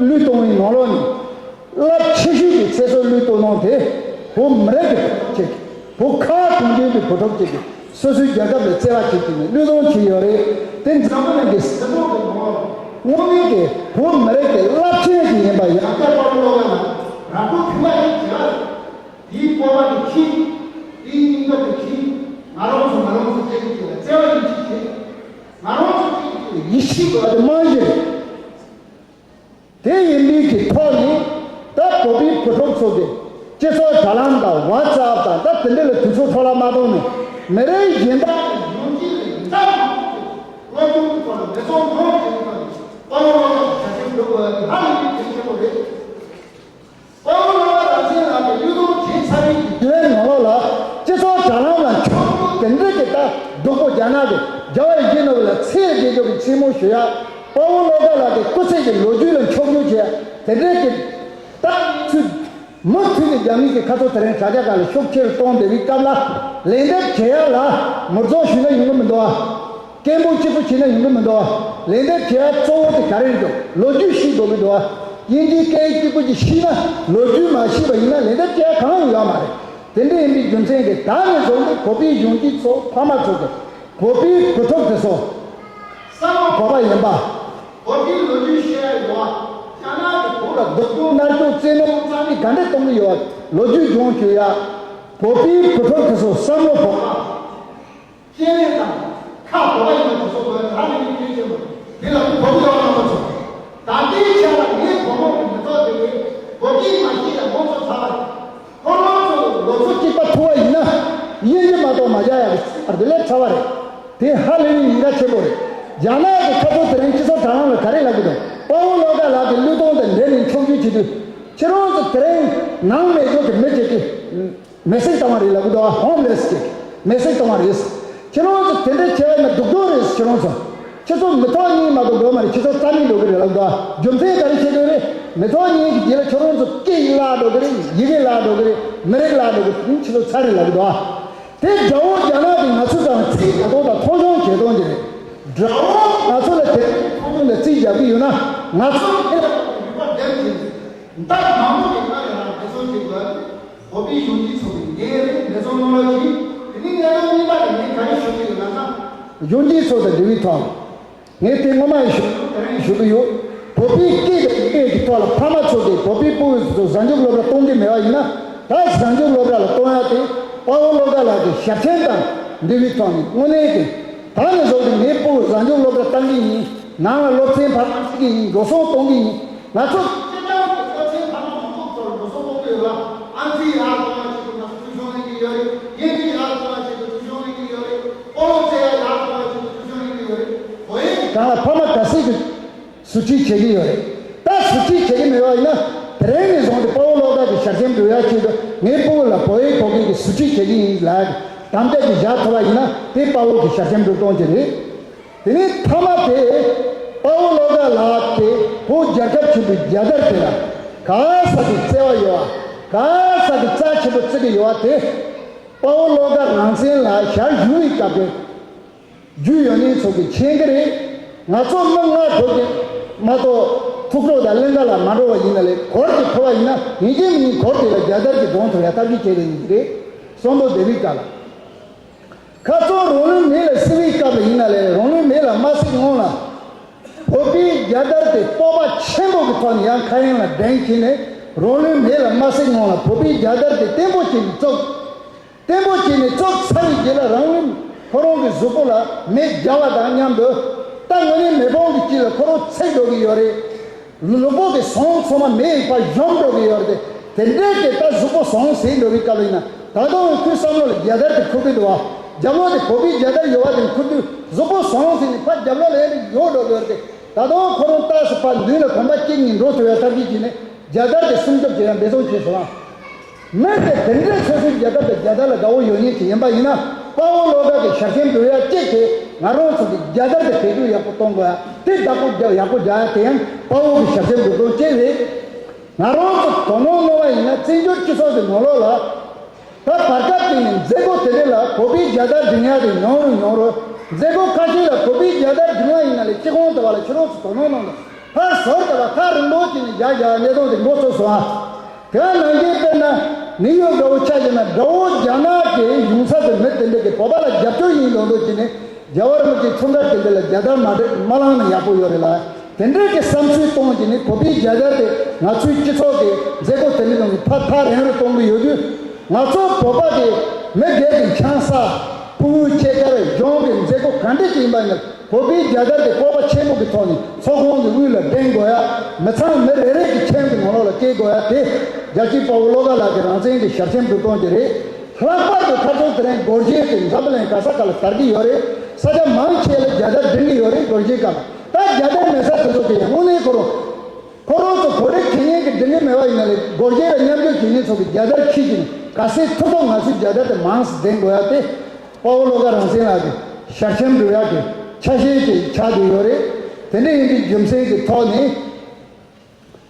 བློས་གཏོང་བའི་ནང་ལོགས་ནས་རླབས་ཆེ་ཤོས་ཀྱི་ཚེ་སྲོག་བློས་གཏོང་གནང་དེ་བོད་མི་རིགས་ཀྱི་བུ་ཕྲུག་ཅིག་བོད་ཁ་བྲལ་མཁན་གྱི་བུ་ཕྲུག་ཅིག་གིས་སོ་སོའི་རྒྱལ་ཁབ་ལ་བརྩེ་བ་བྱེད་ཀྱི་ནས་བློས་གཏོང་བྱས་ཡོད་རེད། དེ་འཛམ་བུ་གླིང་གི་སྲིད་དབང་གི་ནང་དངོས་གནས་ཀྱི་བོད་མི་རིགས་ཀྱི་རླབས་ཆེན་ཞིག་ཡིན་པ་ཡང་བསྐྱར་དཔའ་བོ་བློ་དགའ་ལགས་རང་ཁུལ་ཕུལ་བ་ཞིག་བྱས་པ་རེད། དེའི་སྤོབས་པ་དེ་མཁྱེན། དེའི་སྙིང་སྟོབས་དེ་མཁྱེན། ང་རང་ཚོ་ང་རང་ཚོ་སྐད་ཡིག་དེ་ལ་བརྩེ་བ་ཡིད་ཆེས་བྱེད། ང་རང་ཚོ་སྐད་ཡིག་དེ་ལ་ཡིད་ཆེས་དགོས་པ་དེ་རྨང་གཞི་རེད། དེ་ཡིན་པའི་གི་ཐོག་ནས་ད་བོད་པའི་བུ་ཕྲུག་ཚོ་གི་སྤྱི་ཚོགས་དྲ་ལམ་དང་ཝ་ཙབ་དང་ད་དེ་འདྲ་ལ་དུས་ཚོད་འཕྲོ་བརླག་མ་གཏོང་ནས་མི་རིགས་གཞན་དག་གི་ཡོང་སྤྱི་ལ་འཛམ་བུ་གླིང་གི་སློབ་སྦྱོང་གི་ཐོག་ལ་འབད་བརྩོན་གང་ཐུབ་ཀྱིས་དཔའ་བོ་བློ་དགའ་ལ་ཞབས་ཕྱི་སྒྲུབ་དགོས་པ་དེ་ཧ་ལས་པའི་གལ་ཆེན་པོ་རེད། དཔའ་བོ་བློ་དགའ་རང་བཙན་ལགས་ཀྱིས་བློས་གཏོང་བྱས་ཚར་བའི་དུས་ནང་ལོགས་ལ་སྤྱི་ཚོགས་དྲ་ལམ་ལ་ཕྱོགས་བསྡོམས་དེ་འདྲ་གི་ད་སྡུག་པོ་རྒྱ་ནག་གི་རྒྱལ་བ་ཡིད་བཞིན་ནོར་བུ་ལ་ཚེ་རྒྱལ་རྒྱུ་གི་མཚན་སྨོད་ཞུ་ཡ། དཔའ་བོ་བློ་དགའ་ལགས་ཀྱི་སྐུ་ཚེ་གི་ལོ་རྒྱུས་ལ་འཁྱོག་བརྗོད་བྱེད་ཡ་དེ་འདྲ་གི་ད་ཚུལ་མུ་མཐུད་ནས་རྒྱ་མི་གི་ཁ་ཐོར་དེ་རིང་དྲ་རྒྱ་སྒང་ལ་ཤུགས་ཆེ་རུ་གཏོང་བསྡད་པའི་སྐབས་ལ་ལན་འདེབས་བྱེད་ཡ་ལ་ངོ་རྫོགས་ཞུས་ན་ཡོང་གི་མི་འདུག་ཨ། སྐད་འབོད་གཅིག་པུ་བྱས་ན་ཡོང་གི་མི་འདུག་ཨ། ལན་འདེབས་བྱེད་ཡ་གཙོ་བོ་དེ་ག་རེ་རེད་འདུག་ལོ་རྒྱུས་ཤེས་དགོས་ཀྱི་འདུག་ཨ། དབྱིན་ཇིའི་སྐད་ཡིག་གཅིག་པུ་ཅིག་ཤེས་ན་ལོ་རྒྱུས་མ་ཤེས་པ་ཡིན་ན་ལན་འདེབས་བྱེད་ཡ་གང་ཡང་ཡོད་མ་རེད། དེ་འདྲ་ཡིན་པའི་རྒྱུ་མཚན་གྱིས་ད་ནས་བཟུང་སྟེ་བོད་པའི་གཞོན་སྐྱེས་ཚོ་ཕ་མ་ཚོ་གིས་བོད་པའི་བུ་ཕྲུག་དེ་ཚོ་བསམ་བློ་བོད་པ་ཡིན་པ། བོད་པའི་ལོ་རྒྱུས་ཤེས་ཡ་ཡོད་པ། རྒྱ་ནག་གི་བོད་ལ་སྡུག་སྦྱོང་མནར་གཅོད་བཙན་གནོན་རྩ་མེད་ག་འདྲ་གཏོང་གི་ཡོད་པ་ལོ་རྒྱུས་སྦྱོང་བཅུག་ཡ། བོད་པའི་བུ་ཕྲུག་དེ་ཚོ་བསམ་བློ་བོད་པ། སྐྱེ་གནས་དང་ཁ་བོད་པ་ཡིན་པ་དེ་ཚོ་དགོས་ད་ནི་མི་སྐྱོན་ཆེན་པོ་འདི་ལ་བོད་པའི་བླ་མ་ཚོ། ད་ལྟའི་ཆ་ལ་ངའི་བུ་མོ་གི་མི་ཚོགས་དེ་ནི་བོད་སྐད་མ་ཤེས་ཡ་ཁོང་ཚོ་ཚ་བ་རེད། ཁོ་རང་ཚོ་ལོ་ཚོད་གཅིག་པ་ཐུག་པ་ཡིན་ན་དབྱིན་ཇི་མ་གཏོགས་མ་རྒྱག་ཡག་གི་ཚད་དེ་ལས་ཕྲ་བ་རེད། དེ་ཧ་ལས་པའི་ཉེན་ཁ་ཆེན་པོ་རེད། རྒྱ་ནག་གི་ཁ་ཐོར་དེ་རིང་སྤྱི་ཚོགས་དྲ་ལམ་ལ་ག་རེ་ལབ་གི་འདུག་དཔའ་བོ་བློ་དགའ་ལགས་ཀྱི་བློས་གཏོང་དང་འབྲེལ་ནས་འཁྱོག་བརྗོད་བྱེད་དུས་ཁྱེད་རང་ཚོ་དེ་རིང་ནང་མེད་ཚོ་གི་མི་ཅིག་གིས་མེ་སྲེག་བཏང་བ་རེད་ལབ་གི་འདུག་ཧོམ་ལེས་ཅིག་མེ་སྲེག་བཏང་བ་རེད། ཁྱེད་རང་ཚོ་དེ་འདྲ་བྱས་པ་ཡིན་ན་སྡུག་སྡུག་རེད། ཁྱེད་རང་ཚོ་ཁྱེད་ཚོ་མི་ཐོག་གཉིས་མ་གཏོགས་འགྲོ་མ་རེད། ཁྱེད་ཚོ་རྩ་མེད་འགྲོ་གི་རེད་ལབ་གི་འདུག་རྒྱུ་མཚན་ག་རེ་བྱེད་དགོས་རེད། མི་ཐོག་གཉིས་ཀྱི་རྗེས་ལ་ཁྱེད་རང་ཚོ་སྐད་ཡིག་བརླག་འགྲོ་གི་རེད། ཡི་གེ་བརླག་འགྲོ་གི་རེད། མི་རིགས་བརླག་འགྲོ་གི་རེད། ཁྱེད་ཚོ་ཚར་རེད་ལབ་གི་འདུག་དེ་དགྲ་བོ་རྒྱ་ནག་གིས་ང་ཚོ་ཚང་རྩིས་རྒྱག་སྟངས་དང་མཐོང་ཆུང་བྱེད་སྟངས་ཀྱི་རེད། དགྲ་བོ་ང་ཚོ་ལ་དེ་མཐོང་ཆུང་དང་རྩིས་རྒྱག་གི་ཡོད་ན་ང་ཚོ་ཁྱེད་ལ་རིག་པ་ལྡན་གྱི་ཟླ་མང་པོ་གི་སྔ་ལ་རང་འབད་བརྩོན་བྱེད་དགོས། བོད་པའི་གཞོན་སྐྱེས་ཚོ་གི་ངའི་རེ་འབད་བརྩོན་གནང་རོགས་གྱིས། དེ་ནས་ངའི་རང་གཉིས་པ་ནས་ངས་ག་རེ་ཞུ་གི་ཡོད་ལབ་ན། གཞོན་སྐྱེས་ཚོ་དང་འབྲེལ་བའི་ཐོག་ངས་དེ་སྔོན་མ་ཡང་ཞུ་དེ་རིང་ཡང་ཞུ་གི་ཡོད། བོད་པའི་སྐད་དང་ཡི་གེ་གི་ཐོག་ལ་ཕ་མ་ཚོ་གིས་བོད་པའི་ཕྲུ་གུ་ཚོ་གཟའ་མཇུག་སློབ་གྲྭ་གཏོང་གི་མེད་པ་ཡིན་ན། ད་གཟའ་མཇུག་སློབ་གྲྭ་ལ་གཏོང་ཡ་དེ་དཔའ་བོ་བློ་དགའ་ལགས་ཀྱི་ཞབས་མཆན་དང་འབྲེལ་བའི་ཐོག་ནས་དངོས་གནས་ཀྱི་ད་ནས་བཟུང་སྟེ་ངའི་ཕྲུ་གུ་གཟའ་མཇུག་སློབ་གྲྭ་གཏང་གི་ཡིན། ནང་ལ་སློབ་ཚན་ཕར་ཁྲིད་ཀྱི་ཡིན། འགྲོ་སོང་གཏོང་གི་ཡིན། ང་ཚོ་སྤྱིར་བཏང་གི་སློབ་ཚན་ཕ་མ་མང་པོ་ཚོར་འགྲོ་སོང་གཏོང་གི་ཡོད་ལ། ཨང་རྩིས་ཡར་གཏོང་བ་ཆེད་དུ་ང་ཚོ་ཐུགས་སྣང་གནང་གི་ཡོད་རེད། དབྱིན་ཇི་ཡར་གཏོང་བ་ཆེད་དུ་ཐུགས་སྣང་གནང་གི་ཡོད་རེད། སྤོ་ལོ་རྩེ་ཡ་ཡར་གཏོང་བ་ཆེད་དུ་ཐུགས་སྣང་གནང་གི་ཡོད་རེད། འོ་ཡིན། གང་ལ་ཕ་མ་ག་ཚད་ཀྱི་ཟུར་ཁྲིད་བྱེད་ཀྱི་ཡོད་རེད། ད་ཟུར་ཁྲིད་བྱེད་ཀྱི་མེད་པ་ཡིན་ན་དེ་རིང་ནས་བཟུང་སྟེ་དཔའ་བོ་བློ་དགའ་གི་ཞལ་ཆེམས་འབུལ་ཡ་ཆེད་དུ་ངའི་ཕྲུ་གུ་ལ་བོད་ཡིག་གོ་སྐབས་ཀྱི་ཟུར་ཁྲིད་བྱེད་ཀྱི་ཡིན་ལབ་དམ་བཅའ་ཅིག་བཞག་ཐུབ་པ་ཡིན་ན་དེ་དཔའ་བོ་གི་ཞལ་ཆེམས་འབུལ་གཏོང་གི་རེད། དེ་ནས་མཐའ་མ་དེ་དཔའ་བོ་བློ་དགའ་ལགས་དེ་བོད་རྒྱལ་ཁབ་ཆེན་པོའི་རྒྱལ་དར་དེ་ལ་ག་ས་གི་བརྩེ་བ་ཡོད་པ། ག་ས་གི་རྩ་ཆེན་པོ་བརྩི་གི་ཡོད་པ་དེ་དཔའ་བོ་བློ་དགའ་རང་བཙན་ལ་ཞལ་བཞུགས་པའི་སྐབས་དེ་རྒྱུས་ཡོད་མཁན་ཚོ་གིས་མཁྱེན་གི་རེད། ང་ཚོ་མི་ལྔ་དགོས་ཀྱི་མ་གཏོགས་ཐུགས་སྤྲོ་དང་ལིང་ག་ལ་མ་འགྲོ་བ་ཡིན་ན་ལས་གོར་གྱི་ཕོ་བ་ཡིན་ན་ཡིན་གཅིག་མིན་གཅིག་གོར་དེ་ལ་རྒྱལ་དར་གྱི་གདོང་ཐོབ་ཡ་ཐབས་ཤེས་བྱེད་ལ་ཡིན་གི་རེད། གསོན་པོ་བསྡད་པའི་སྐབས་ལ། ཁ་སང་རང་ལུས་མེ་ལ་བསྲེགས་པའི་སྐབས་ལ་ཡིན་ན་ལས་རང་ལུས་མེ་ལ་མ་བསྲེགས་སྔོན་ལ། བོད་པའི་རྒྱལ་དར་དེ་སྤོབས་པ་ཆེན་པོ་གི་ཐོག་ནས་ཡང་ཁ་གཡང་ལ་སྒྲེང་བྱས་ནས་རང་ལུས་མེ་ལ་མ་བསྲེགས་སྔོན་ལ་བོད་པའི་རྒྱལ་དར་དེ་བརྟན་པོ་བྱས་ནས་བཙུགས། བརྟན་པོ་བྱས་ནས་བཙུགས་ཚར་བའི་རྗེས་ལ་རང་ལུས་ཁོ་རང་གི་གཟུགས་པོ་ལ་མེ་བརྒྱབ་པ་དང་མཉམ་དུ་ད་དངོས་གནས་མེ་དཔུང་གི་དཀྱིལ་ལ་ཁོ་རང་ཚིག་འགྲོ་གི་ཡོད་རེད། ལུས་པོ་གི་ཟངས་ཚང་མ་མེ་ཡིས་ཕར་གཞོམ་འགྲོ་གི་ཡོད་རེད་དེ། དེ་འདྲའི་གི་ད་གཟུགས་པོ་ཟངས་ཟིན་འགྲོ་བའི་སྐབས་ཡིན་ན་ད་དུང་ཁོའི་བསམ་བློ་ལ་རྒྱལ་དར་དེ་འཁོར་གི་འདུག་བ། རྒྱབ་ལོགས་དེ་བོད་པའི་རྒྱལ་དར་ཡོད་བ་དེ་འཁོར་དུས་གཟུགས་པོ་ཟངས་ཟིན་ནས་ཕར་རྒྱབ་ལོགས་ལ་ཡར་ཡོང་འགྲོ་གི་ཡོད་རེད་དེ། ད་དུང་ཁོ་རང་ཏོག་ཙམ་ཕར་མདུན་ལ་གོམ་པ་བཅིངས་ནས་འགྲོ་ཐུབ་ཡ་ཐབས་ཤེས་བྱས་ནས་རྒྱལ་དར་དེ་སྲུང་སྐྱོབ་བྱེད་ཡ་འབད་བརྩོན་བྱས་སོང་ཨ། མི་དེ་དེ་འདྲའི་སོ་སོའི་རྒྱལ་ཁབ་དང་རྒྱལ་དར་ལ་དགའ་བོ་ཡོད་མཁན་ཞིག་ཡིན་པ་ཡིན་ན་དཔའ་བོ་བློ་དགའ་གི་ཞབས་ཞུ་འབུལ་ཡ་གཅིག་དེ་ང་རང་ཚོ་གི་རྒྱལ་དར་དེ་བེད་སྤྱོད་ཡག་པོ་གཏོང་དགོས་ཡ་དེ་བདག་པོ་རྒྱག་ཡག་པོ་རྒྱག་ཡ་དེ་ཡང་དཔའ་བོ་གི་ཞབས་ཞུ་འབུལ་སྟངས་གཅིག་རེད། ང་རང་ཚོ་དོ་སྣང་གནང་བ་ཡིན་ན་བཙན་བྱོལ་སྤྱི་ཚོགས་ཀྱི་ནང་ལོགས་ལ་ ད་བར་སྐབས་ཀྱི་ནི་མཛད་སྒོ་དེ་འདྲ་ལ་བོད་པའི་རྒྱལ་དར་སྒྲེང་ཡག་དེ་ཉུང་རུ་ཉུང་རུ། མཛད་སྒོ་ཁ་ཤས་ལ་བོད་པའི་རྒྱལ་དར་སྒྲེང་ཡག་ཡིན་ན་ལས་སྤྱི་ཁོངས་དུ་བ་ལ་ཕྱི་ལོགས་སུ་དོ་སྣང་གནང་དང་། ཕར་ཟུར་དུ་བ་ཐག་རིང་པོ་ཅིག་ནས་རྒྱ་རྒྱ་གནས་སྟངས་དེ་འགོ་ཚུགས་སོང་ཨ། དེ་ནང་བཞིན་དཔེར་ན་ནིའུ་ཡོག་འདྲ་བོ་ཆ་བཞག་ན། དགྲ་བོ་རྒྱ་ནག་གི་གཞུང་ཚབ་ཏུ་མི་དེ་འདྲ་གི་བོད་པ་ལ་རྒྱབ་སྐྱོར་ཡིན་ལོག་འདུག་ཅིག་ནས། རྒྱལ་བ་རིན་པོ་ཆེའི་འཁྲུངས་སྐར་དེ་འདྲ་ལ་རྒྱལ་དར་མ་སྒྲེང་མ་བསླངས་ན་ཡག་པོ་ཡོད་རེད་ལ། དེ་འདྲའི་གི་བསམ་ཚུལ་གཏོང་གི་ནི་བོད་པའི་རྒྱལ་དར་དེ་ང་ཚོའི་སྤྱི་ཚོགས་ཀྱི་མཛད་སྒོ་དེ་འདྲའི་ནང་གི་ཕར་ཐག་རིང་རུ་གཏོང་གི་ཡོད་དུས། ང་ཚོ་བོད་པ་གི་མི་སྒེར་གྱི་ཆང་ས་ཕྲུ་གུ་ཆེ་ཆེར་གཞུང་གི་མཛད་སྒོ་ག་འདྲ་ཅིག་ཡིན་པ་ཡིན་ན། བོད་པའི་རྒྱལ་དར་དེ་བཀོད་པ་ཆེན་པོ་གི་ཐོག་ནས་ཚོགས་ཁང་གི་དབུས་ལ་སྒྲེང་དགོས་ཡ། མི་ཚང་མི་རེ་རེ་གི་ཁྱིམ་གྱི་ནང་ལོགས་ལ་སྐྱེལ་དགོས་ཡ་དེ་རྒྱལ་གཅེས་དཔའ་བོ་བློ་དགའ་ལགས་ཀྱི་རང་བཙན་གྱི་ཞལ་ཆེམས་སྒྲུབ་སྟངས་ཀྱི་རེད། ལྷག་པར་དུ་ཁ་སང་དེ་རིང་སྒོར་གཞས་དེ་འཛམ་བུ་གླིང་ག་ས་ག་ལ་དར་གྱི་ཡོད་རེད། ས་ཆ་མང་ཆེ་ལ་རྒྱལ་དར་སྒྲེང་གི་ཡོད་རེད། སྒོར་གཞས་སྒང་ལ། ད་རྒྱལ་དར་མེད་ས་དེ་ཚོ་དེ་ཡང་དངོས་གནས་ཁོ་རང་ཁོ་རང་ཚོ་གོ་སྒྲིག་བྱེད་མཁན་གྱི་སྒྲིག་ངན་མེད་པ་ཡིན་ན་ལས། སྒོར་གཞས་ལ་མཉམ་འཇུག་བྱེད་མཁན་ཚོ་གི་རྒྱལ་དར་ཁྱེར་གྱིན་ག་ཚོད་ཐུབ་ཐུབ་ང་ཚོའི་རྒྱལ་དར་དེ་མང་ཙམ་སྒྲེང་དགོས་ཡ་དེ། དཔའ་བོ་བློ་དགའ་རང་བཙན་ལགས་ཀྱི་ཞལ་ཆེམས་འགྲུབ་ཡག་གི་ཆ་ཤས་ཅིག་ཆགས་བསྡད་ཡོད་རེད། དེ་འདྲ་ཡིན་པའི་རྒྱུ་མཚན་གྱི་ཐོག་ནས།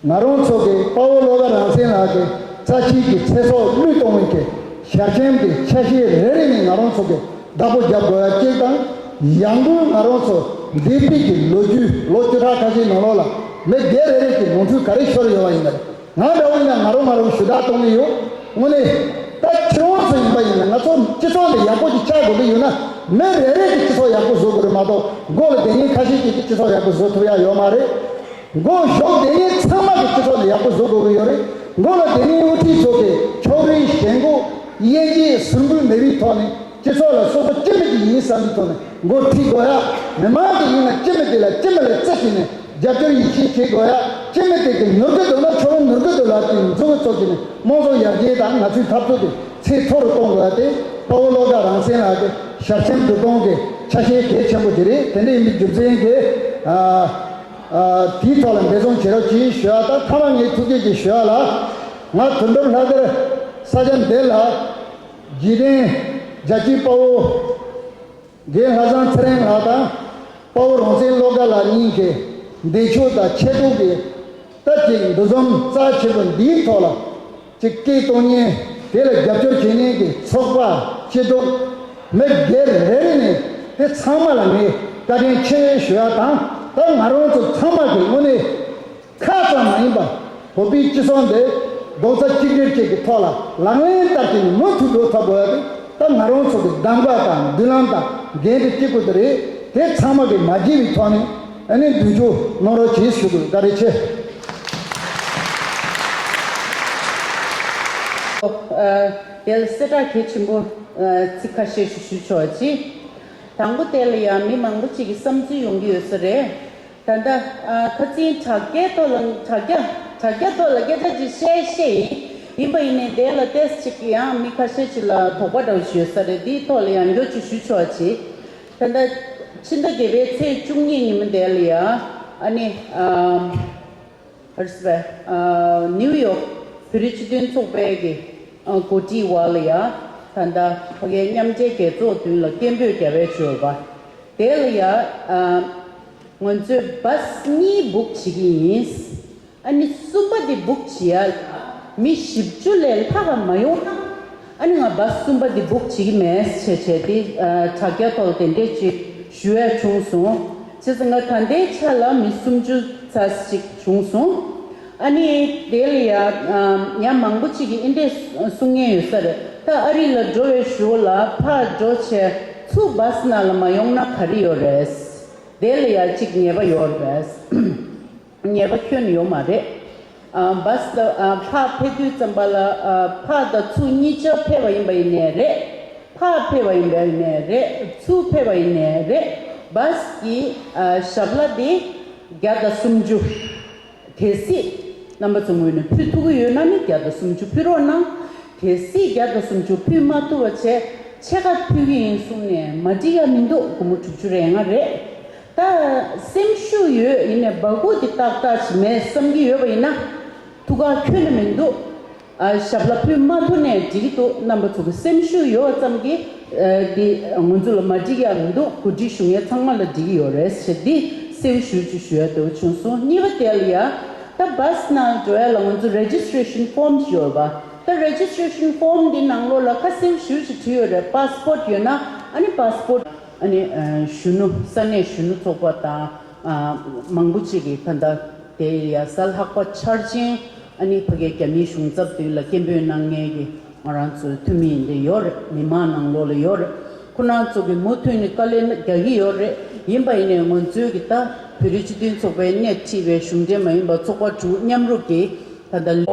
ང་རང་ཚོ་གི་དཔའ་བོ་བློ་དགའ་རང་བཙན་ལགས་ཀྱི་རྩ་ཆེའི་གི་ཚེ་སྲོག་བློས་གཏོང་བའི་གི་ཞལ་ཆེམས་ཀྱི་ཆ་ཤས་རེ་རེ་ནས་ང་རང་ཚོ་གི་བདག་པོ་རྒྱབ་དགོས་ཡ་གཅིག་དང་། ཡང་སྒོས་ང་རང་ཚོ་འདས་པའི་གི་ལོ་རྒྱུས་ལོ་བཅུ་ཕྲག་ཁ་ཤས་ནང་ལོགས་ལ་མི་སྒེར་རེ་རེ་གི་ནོར་འཁྲུལ་ག་རེ་ཤོར་ཡོད་པ་ཡིན་ན། ང་འདྲ་བོ་ཡིན་ན་ང་རང་ང་རང་ཞུ་དག་གཏོང་གི་ཡོད། དངོས་གནས་ད་ཁྱེད་རང་ཚོ་ཡིན་པ་ཡིན་ན། ང་ཚོ་སྤྱི་ཚོགས་འདི་ཡག་པོ་ཅིག་ཆགས་དགོས་ཀྱི་ཡོད་ན། མི་རེ་རེ་གི་སྤྱི་ཚོགས་ཡག་པོ་བཟོ་དགོས་རེད་མ་གཏོགས། མགོ་ལ་བསྡད་མཁན་ཁ་ཤས་ཅིག་གི་སྤྱི་ཚོགས་ཡག་པོ་བཟོ་ཐུབ་ཡ་ཡོད་མ་རེད། མགོ་གཞུག་དེ་ནས་ཚང་མ་གི་སྤྱི་ཚོགས་ལ་ཡག་པོ་བཟོ་དགོས་ཀྱི་ཡོད་རེད། མགོ་ལ་དེ་ནས་དབུ་ཁྲིད་ཚོ་གི་ཕྱོགས་རིས་ཞེན་ཁོག་དབྱེ་འབྱེད་ཟུར་འབུད་མེད་པའི་ཐོག་ནས་སྤྱི་ཚོགས་ལ་སོ་སོ་ཅི་མི་ཅིག་ཡིན་བསམ་པའི་ཐོག་ནས་འགོ་ཁྲིད་དགོས་ཡ། མི་མང་གི་ཡིན་ན་ཅི་མི་དེ་ལ་ཅི་མི་ལ་རྩི་བྱས་ནས་རྒྱབ་སྐྱོར་ཡིད་ཆེས་བྱེད་དགོས་ཡ། ཅི་མི་དེ་གི་ནོར་གི་འདུག་ན་ཁྱོད་རང་ནོར་གི་འདུག་ལབ་ཀྱི་མཛུབ་གུ་ཚོ་གི་ནས་དམངས་གཙོ་ཡར་རྒྱས་དང་ང་ཚོའི་འཐབ་རྩོད་དེ་ཚད་མཐོ་རུ་གཏོང་དགོས་ཡ་དེ་དཔའ་བོ་བློ་དགའ་རང་བཙན་ལགས་ཀྱི་ཞལ་ཆེམས་སྒྲུབ་སྟངས་ཀྱི་ཆ་ཤས་གལ་ཆེན་པོ་དེ་རེད། དེ་འདྲ་ཡིན་པའི་རྒྱུ་མཚན་གྱིས། ཨ། ཨ། དེའི་ཐོག་ལ་འབད་བརྩོན་བྱེད་རོགས་གྱིས་ཞུ་ཡ་དང་། མཐའ་མ་ངས་ཐུགས་རྗེ་ཆེ་ཞུ་ཡ་ལ། ང་དོན་གྲུབ་ལྷ་དར་ས་ཆ་འདི་ལ་རྗེས་དྲན་རྒྱལ་གཅེས་དཔའ་བོ་རྒན་ལྷ་བཟང་ཚེ་རིང་ལགས་དང་། དཔའ་བོ་རང་བཙན་བློ་དགའ་ལགས་གཉིས་ཀྱི་འདས་མཆོད་དང་ཆེ་མཐོང་གི་ད་ཅིག་འདུ་འཛོམས་རྩ་ཆེན་པོ་འདིའི་ཐོག་ལ་ཅིག་སྐད་གཏོང་མཁན། དེ་ལ་རྒྱབ་སྐྱོར་བྱེད་མཁན་གྱི་ཚོགས་པ་སྐྱིད་སྡུག་མི་སྒེར་རེ་རེ་ནས་དེ་ཚང་མ་ལ་ངས་བཀའ་དྲིན་ཆེ་ཞུ་ཡ་དང་། ད་ང་རང་ཚོ་ཚང་མ་གི་དངོས་གནས་ཁ་ཙམ་མ་ཡིན་པ་བོད་པའི་སྤྱི་ཚོགས་འདི་རྡོག་རྩ་གཅིག་སྒྲིལ་ཅིག་གི་ཐོག་ལ་ལག་ལེན་བསྟར་ཏེ་མུ་མཐུད་འགྲོ་ཐུབ་དགོས་ཡ་དེ། ད་ང་རང་ཚོ་གི་གདམ་ག་དང་མདུན་ལམ་དང་འགན་དེ་གཅིག་པུ་དེ་རེད། དེ་ཚང་མ་གི་མ་བརྗེད་པའི་ཐོག་ནས་ཨ་ནི་མདུན་སྐྱོད་གནང་རོགས་གྱིས་ཞུ་དགོས། བཀའ་དྲིན་ཆེ། ཨ། དེ་ལ་གསལ་བསྒྲགས་གལ་ཆེན་པོ། ཨ། ཚིག་ཁ་ཤས་ཤིག་ཞུ་ཆོག་ཅིག་དང་པོ་དེ་ལ་ཡང་མི་མང་པོ་ཅིག་གི་བསམ་ཚུལ་ཡོང་གི་ཡོད་ས་རེད། ད་ལྟ། ཨ། ཁ་སང་དྲ་རྒྱའི་ཐོག་ལ། དྲ་རྒྱ། དྲ་རྒྱ་ཐོག་ལ་སྐད་ཆ་ཅིག་བཤད་བཤད་ཡིན། ཡིན་པ་ཡིན་ནའི་དེ་ལ་ཏོག་ཙམ་ཅིག་ཡང་མི་ཁ་ཤས་ཅིག་ལ་དོགས་པ་འདྲ་བོ་ཞིག་ཡོད་ས་རེད། དེའི་ཐོག་ལ་ཡང་བསྐྱར་ཅིག་ཞུ་ཆོག་ཅིག་ད་ལྟ་ཕྱི་ཟླ་བརྒྱད་པའི་ཚེས་བཅུ་གཉིས་ཉིན་མོ་དེ་ལ་ཡ། ཨ་ནི། ཨམ། ཨ་རི་སི་བྷེ། ཨ། ནིའུ་ཡོག་བོད་རིགས་སྤྱི་མཐུན་ཚོགས་པའི་གི། ཨ། གོ་སྒྲིག་འོག་ལ་ཡ། ད་ལྟ་ཕ་གིའི་མཉམ་འབྲེལ་རྒྱལ་ཚོགས་མདུན་ལ་སྐད་འབོད་རྒྱག་པའི་ཞོར་བ་དེ་ལ་ཡ། ཨ། ང་ཚོས་བཱས་གཉིས་བུག་བྱེད་ཀྱི་ཡིན། ཨ་ནི་གསུམ་པ་དེ་བུག་བྱེད་ཡ་ལ་མི་བཞི་བཅུ་ལས་ལྷག་ག་མ་ཡོང་ན། ཨ་ནི་ང་བཱས་གསུམ་པ་དེ་བུག་བྱེད་ཀྱི་མེད་ཟེར་བྱས་བྱས་ཏེ། ཨ། དྲ་རྒྱ་ཐོག་ལ་དེ་འདྲས་ཅིག་ཞུ་ཡ་བྱུང་སོང་། བྱས་ཙང་ང་ད་ལྟའི་ཆ་ལ་མི་སུམ་ཅུ་ཙམ་ཅིག་བྱུང་སོང་། ཨ་ནི་དེ་ལ་ཡ། ཨ། ཡང་མང་པོ་ཅིག་གིས་འདི་འདྲས་གསུང་མཁན་ཡོད་ས་རེད། ད་ཨ་རི་ལ་འགྲོ་བའི་གཞུག་ལ་ཕར་འགྲོ་བྱས་ཚུར་བཱས་ནང་ལ་མ་ཡོང་ན་ག་རེ་ཡོད་རེད། དེ་ལ་ཡ་ཅིག་ཉེས་པ་ཡོད་རེད། ཉེས་པ་ཁྱོན་ནས་ཡོད་མ་རེད། ཨ། བཱས་ལ། ཨ། ཕར་ཕེབས་དུས་ཙམ་པ་ལ། ཨ། ཕར་དང་ཚུར་གཉིས་ཆ་ཕེབས་པ་ཡིན་པ་ཡིན་ནའི་རེད། ཕར་ཕེབས་པ་ཡིན་པ་ཡིན་ནའི་རེད། ཚུར་ཕེབས་པ་ཡིན་ནའི་རེད། བཱས་ཀྱི། ཨ། ཞབས་ལ་དེ་བརྒྱ་དང་སུམ་ཅུ། གལ་སྲིད་རྣམ་པ་ཚོའི་ངོས་ནས་ཕུལ་ཐུབ་ཀྱི་ཡོད་ན་ནི་བརྒྱ་དང་སུམ་ཅུ་ཕུལ་རོགས་གནང་། གལ་སྲིད་བརྒྱ་དང་སུམ་ཅུ་ཕུལ་མ་ཐུབ་པ་བྱས་ཕྱེད་ཀ་ཕུལ་གྱི་ཡིན་གསུངས་ནས་མ་འགྲིག་ཡ་མི་འདུག་སྒོར་མོ་དྲུག་ཅུ་རེ་ལྔ་རེད། ད་སེམས་ཤུགས་ཡོད། ཡིན་ནའི་སྦ་ཁུག་དེ་ཏག་ཏག་ཅིག་མེད་བསམ་གྱི་ཡོད་པ་ཡིན་ན། ཐུགས་ཁག་ཁྱོན་ནས་མི་འདུག་ཨ། ཞབས་ལ་ཕུལ་མ་ཐུབ་ནའི་འགྲིག་གི་འདུག་རྣམ་པ་ཚོ་གི་སེམས་ཤུགས་ཡོད་པ་ཙམ་གྱིས། ཨ། འདི་ང་ཚོ་ལ་མ་འགྲིག་ཡ་མི་འདུག་གོ་སྒྲིག་ཞུ་མཁན་ཚང་མ་ལ་འགྲིག་གི་ཡོད་རེད་ཟེར། འདི་གསལ་པོ་ཞེ་པོ་ཅིག་ཞུ་ཡ་འདྲ་བོ་བྱུང་སོང་། གཉིས་པ་དེ་ལ་ཡ། ད་བཱས་ནང་འགྲོ་ཡ་ལ་ང་ཚོ་རེ་ཇི་སི་ཊི་རེ་ཤན་ཕོམ་ཅིག་ཡོད་རེད་པ། ད་registration form འདི་ནང་ལོགས་ལ་ཁ་གསལ་ཞེ་པོ་ཅིག་བྲིས་ཡོད་རེད། པ་སི་པོར་ཊི་ཡོད་ན་ཨ་ནི་པ་སི་པོར་ཊི་ཨ་ནི་ཨ་གཞོན་ནུ་ས་གནས་གཞོན་ནུ་ཚོགས་པ་དང་ཨ་མང་པོ་ཅིག་གིས་ད་ལྟ་དེ་ཡ་གཟའ་ལྷག་པ་འཆར་ཅན་ཨ་ནི་ཕ་གིའི་རྒྱ་མིའི་གཞུང་ཚབ་དེ་ལ་སྐད་འབོད་གནང་མཁན་གྱི་ང་རང་ཚོའི་འཐུས་མི་འདི་ཡོད་རེད། མི་མང་ནང་ལོགས་ལ་ཡོད་རེད། ཁོ་རང་ཚོ་གིས་མུ་མཐུད་ནས་དཀའ་ལས་རྒྱག་གི་ཡོད་རེད། ཡིན་པ་ཡིན་ནའི་ང་ཚོའི་གི་ད་བོད་རིགས་སྤྱི་མཐུན་ཚོགས་པའི་སྣེ་ཁྲིད་པའི་གཞུང་འབྲེལ་མ་ཡིན་པ་ཚོགས་པ་དྲུག་མཉམ་རུབ་ཀྱིས་ད་ལྟ།